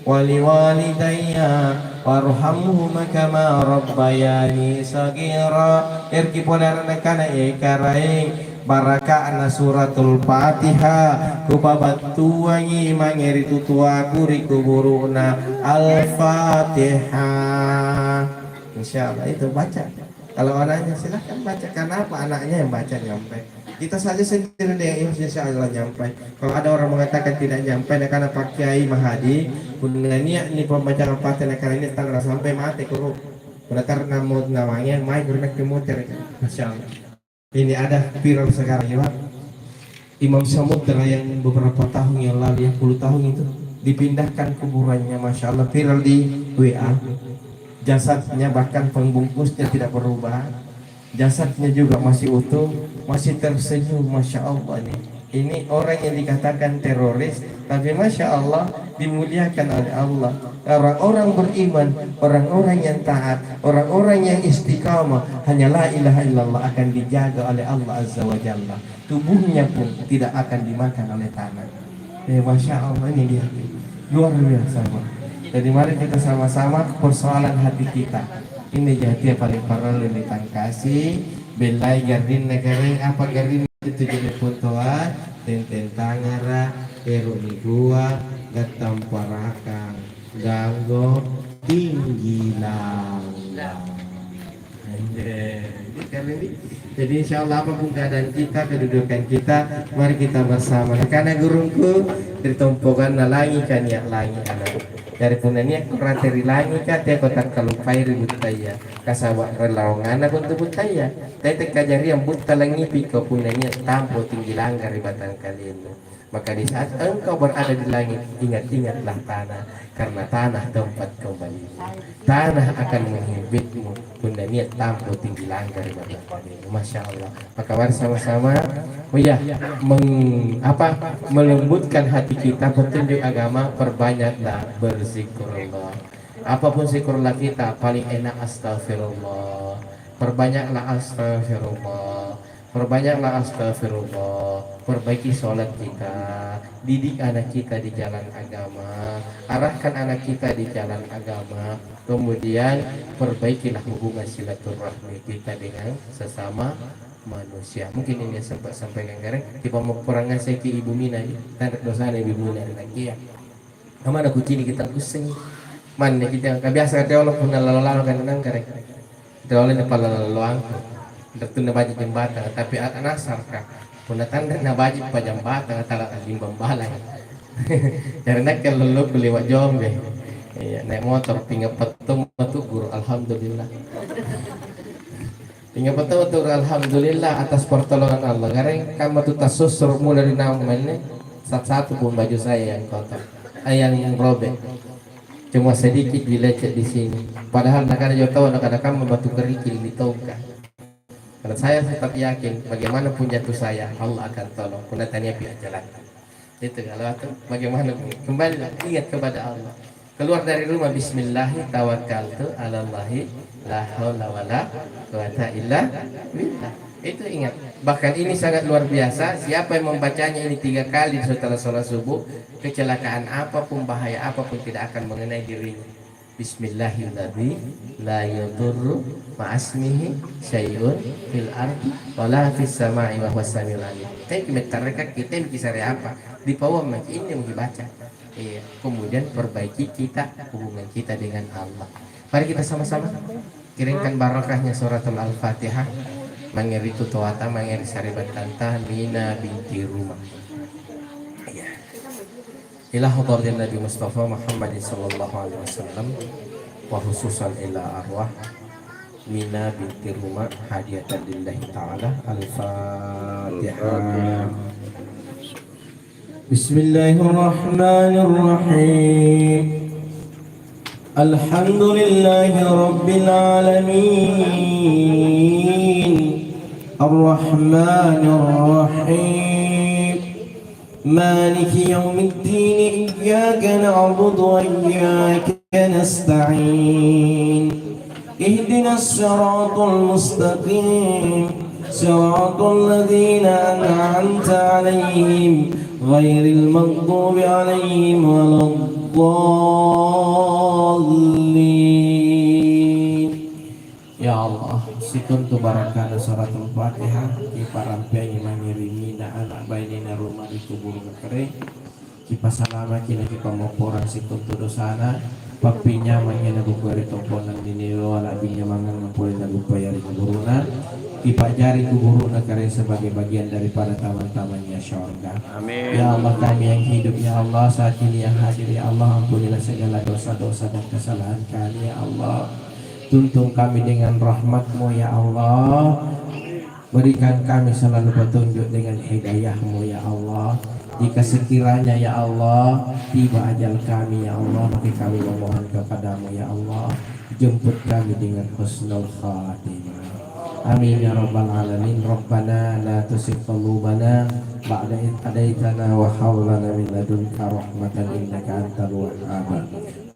waliwalidayya warhamhuma kama rabbayani shaghira." Erki pole ana' nakana, "E Karaeng, baraka'na Suratul Fatihah kupabattuangi mange ri tutoaku ri kuburu'na." Al-Fatihah. Insya Allah itu baca. Kalau anaknya silahkan baca. Kenapa anaknya yang baca nyampe? Kita saja sendiri dengan ikhlas insya Allah nyampe. Kalau ada orang mengatakan tidak nyampe, nakana Pak Kiai Mahadi, punna nia'ni pembacaan Fatihah nakana ini tanggal sampai mate kuru. Punna tarna mau nawangi, mai kuru nakke mutere. Masya Allah. Ini ada viral sekarang ya Pak. Imam Samudra yang beberapa tahun yang lalu, yang puluh tahun itu, dipindahkan kuburannya, Masya Allah, viral di W A. Jasadnya bahkan pembungkusnya tidak berubah. Jasadnya juga masih utuh, masih tersenyum, Masya Allah nih. Ini orang yang dikatakan teroris, tapi Masya Allah dimuliakan oleh Allah. Orang-orang beriman, orang-orang yang taat, orang-orang yang istiqamah, hanya la ilaha illallah akan dijaga oleh Allah Azza wa Jalla. Tubuhnya pun tidak akan dimakan oleh tanah. Eh, Masya Allah, ini dia. Luar biasa, Pak. Jadi mari kita sama-sama persoalan hati kita. Ini jahatia paling parallu nitangkasi, bellai garrinna garring, apa garrinna itu jenis puntoa, tenteng tangara, ero' nigua, gattang parakang, ganggo, tinggi langgang. Anjay. Jadi, insya Allah, apapun keadaan kita, kedudukan kita, mari kita bersama. Karena gurungku, ri tompokanna langika nia' langi' anak. Jari punna nia' kurate ri langika, teako takkaluppai ri buttaya. Kasaba' ri lawanganna kontu buttaya. Tete kajariang butta langipi ko punna nia' tampo tinggi langga ri batang kalennu. Maka di saat engkau berada di langit, ingat-ingatlah tanah, karena tanah tempat kembali. Tanah akan menghibitmu, punna nia' tampo tinggi langga ri batang kalennu. Masya Allah. Maka mari sama-sama, oh ya, meng-, apa, melembutkan hati kita, petunjuk agama, perbanyaklah berzikrullah. Apapun zikrullah kita, paling enak astagfirullah. Perbanyaklah astagfirullah. Perbanyaklah astagfirullah, perbaiki sholat kita, didik anak kita di jalan agama, arahkan anak kita di jalan agama, kemudian perbaikilah hubungan silaturahmi kita dengan sesama manusia. Mungkin ini yang sempat sampaikan gareng, tiba mau kurang ngasih ki Ibu Mina, tanre dosana Ibu Mina ri nakia. Kamana kucini' kita pusing. Manne kita, ka biasa ka teolo punna lalo-lalo kan nangkare. Teolo ni pala laloangku. Ndattunna baji' jembatang, tapi a-, nasarka. Punna tanre na baji' pa jembatang, tala limbang balai. Jari nakke lolokku liwa' jombe. Iya, naik motor, tinggal pettung matu guru, alhamdulillah. Injo betul-betul alhamdulillah atas pertolongan Allah. Gareng kamma tu tassussuru' mulai ri naung menne, satu-satu pun baju saya yang kotor, eh, yang robek. Cuma sedikit dilecet di sini. Padahal nakana jo tau nakana kamma batu kerikil di tongka. Karena saya tetap yakin bagaimanapun jatuh saya, Allah akan tolong. Punna tania pi ajalanna. Itu kalau itu bagaimana, kembali ingat kepada Allah. Keluar dari rumah, "Bismillahi tawakkaltu alallahi la haula wala quwata illa billah." Itu ingat. Bahkan ini sangat luar biasa. Siapa yang membacanya ini tiga kali setelah sholat subuh, kecelakaan apapun, bahaya apapun tidak akan mengenai dirinya. Bismillahilladzi la yadurru ma'asmihi syai'un fil ardi wala fis sama'i wa huwas samiul alim. Thank you, mettarekakki, thank you, sare apa? Dipauang maki, ini mau dibaca. Iya, kemudian perbaiki kita, hubungan kita dengan Allah. Mari kita sama-sama kirimkan barokahnya suratul Al-Fatihah. Mangeri tutoata, mangeri saribattanta, Mina binti Ruma. Iya. Ila hadratin Nabi Mustafa Muhammadin sallallahu alaihi wasallam, wa khususan ila arwah Mina binti Ruma hadiyatan lillahi ta'ala. Al-Fatihah. Bismillahirrahmanirrahim. Alhamdulillahi rabbil alamin. Arrahmanirrahim. مالك يوم الدين. إياك نعبد وإياك نستعين. اهدنا الصراط المستقيم. صراط الذين أنعمت عليهم غير المغضوب عليهم ولا الضالين. Ya Allah, sikontu barakana suratul Fatihah, kiparampeangi mange ri Mina ana' bainena Ruma ri kuburuna kere, kipasalamaki na kipammopporang sikontu dosana, pappinyamang ia nabukua ri tompo'na niniwa la'bi nyamangang pole naguppaya ri kuburuna, kipa'jari kuburuna kere sebagai bagian daripada taman-tamannya syurga. Amin. Ya Allah, kami yang hidup, ya Allah, saat ini yang hadir, ya Allah, ampunilah segala dosa-dosa dan kesalahan kami, ya Allah. Tuntun kami dengan rahmat-Mu, ya Allah. Berikan kami selalu petunjuk dengan hidayah-Mu, ya Allah. Jika sekiranya, ya Allah, tiba ajal kami, ya Allah, maka kami memohon kepada-Mu, ya Allah. Jemput kami dengan husnul khatimah. Amin ya rabbal alamin. Rabbana la tuzigh qulubana ba'da idh hadaytana wa hab lana min ladunka rahmatan innaka antal wahhab.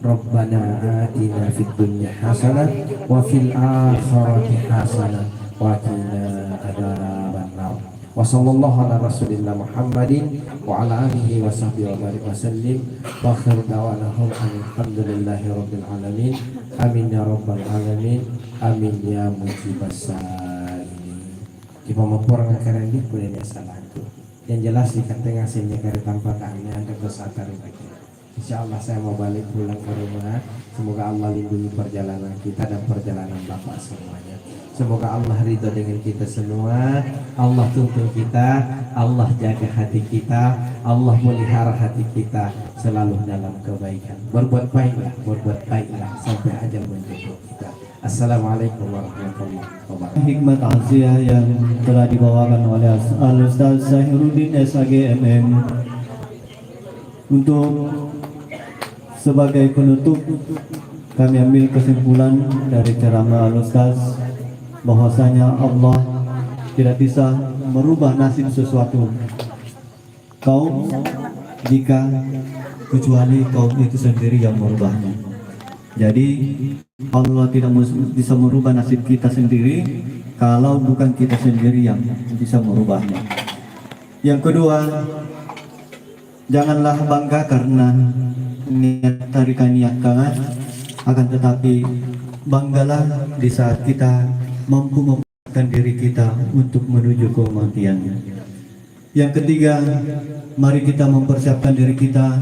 Rabbana atina fid dunya hasanah wa fil akhirati hasanah wa qina adzabannar. Wa sallallahu ala rasulillah Muhammadin wa ala alihi wa sahbihi wa barik wa sallim. Wa akhiru da'wana alhamdulillahi rabbil alamin. Amin ya rabbal alamin. Amin ya mujibas sa'ilin. Kipamapporang angkarang di pole nia' salangku. Yang jelas ikatte ngaseng nia' kare tampakang nia' anre dosa taripaki. Insya Allah saya mau balik pulang ke rumah. Semoga Allah lindungi perjalanan kita dan perjalanan Bapak semuanya. Semoga Allah ridho dengan kita semua. Allah tuntun kita. Allah jaga hati kita. Allah pelihara hati kita selalu dalam kebaikan. Berbuat baiklah, berbuat baiklah sampai ajal menjemput kita. Assalamualaikum warahmatullahi wabarakatuh. Hikmat tausiah yang telah dibawakan oleh As-, Al-Ustaz Sairuddin S H G M M. Untuk sebagai penutup, kami ambil kesimpulan dari ceramah Al-Ustaz bahwasanya Allah tidak bisa merubah nasib sesuatu kaum jika kecuali kaum itu sendiri yang merubahnya. Jadi, Allah tidak mus-, bisa merubah nasib kita sendiri kalau bukan kita sendiri yang bisa merubahnya. Yang kedua, janganlah bangga karena niat tarikan niat kangat, akan tetapi banggalah di saat kita mampu mem- diri kita untuk menuju kematian. Yang ketiga, mari kita mempersiapkan diri kita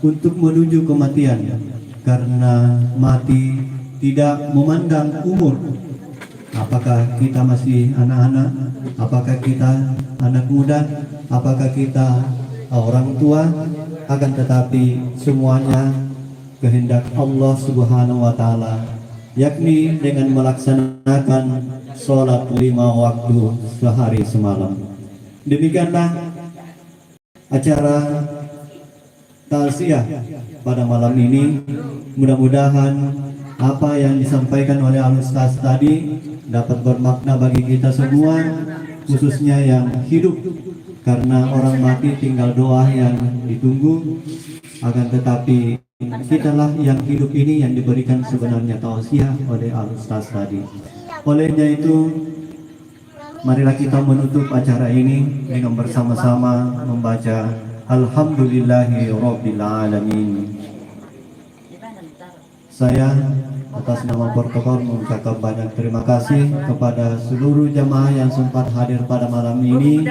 untuk menuju kematian, karena mati tidak memandang umur. Apakah kita masih anak-anak? Apakah kita anak muda? Apakah kita orang tua? Akan tetapi, semuanya kehendak Allah Subhanahu wa Ta'ala, yakni dengan melaksanakan sholat lima waktu sehari semalam. Demikianlah acara tausiah pada malam ini. Mudah-mudahan apa yang disampaikan oleh Al Ustaz tadi dapat bermakna bagi kita semua, khususnya yang hidup, karena orang mati tinggal doa yang ditunggu. Akan tetapi, kitalah yang hidup ini yang diberikan sebenarnya tausiah oleh Al Ustaz tadi. Olehnya itu, marilah kita menutup acara ini dengan bersama-sama membaca Alhamdulillahi Rabbil Alamin. Saya, atas nama protokol, mengucapkan banyak terima kasih kepada seluruh jamaah yang sempat hadir pada malam ini.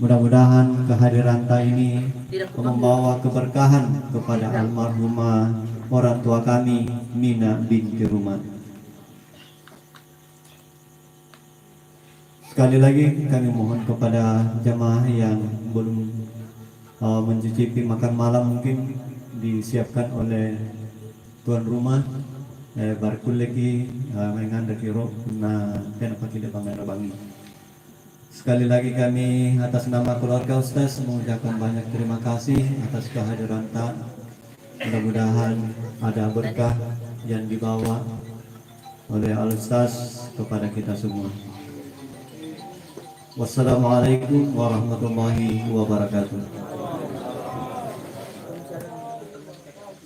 Mudah-mudahan kehadiranta ini membawa keberkahan kepada almarhumah orang tua kami, Mina binti Ruma. Sekali lagi kami mohon kepada jamaah yang belum, eh, mencicipi makan malam, mungkin disiapkan oleh tuan rumah, eh, barkulleki, eh, menganreki ro, na tena pakile pangnganre bangngi. Sekali lagi kami atas nama keluarga Ustaz mengucapkan banyak terima kasih atas kehadiran ta. Mudah-mudahan ada berkah yang dibawa oleh Al Ustaz kepada kita semua. Wassalamualaikum warahmatullahi wabarakatuh.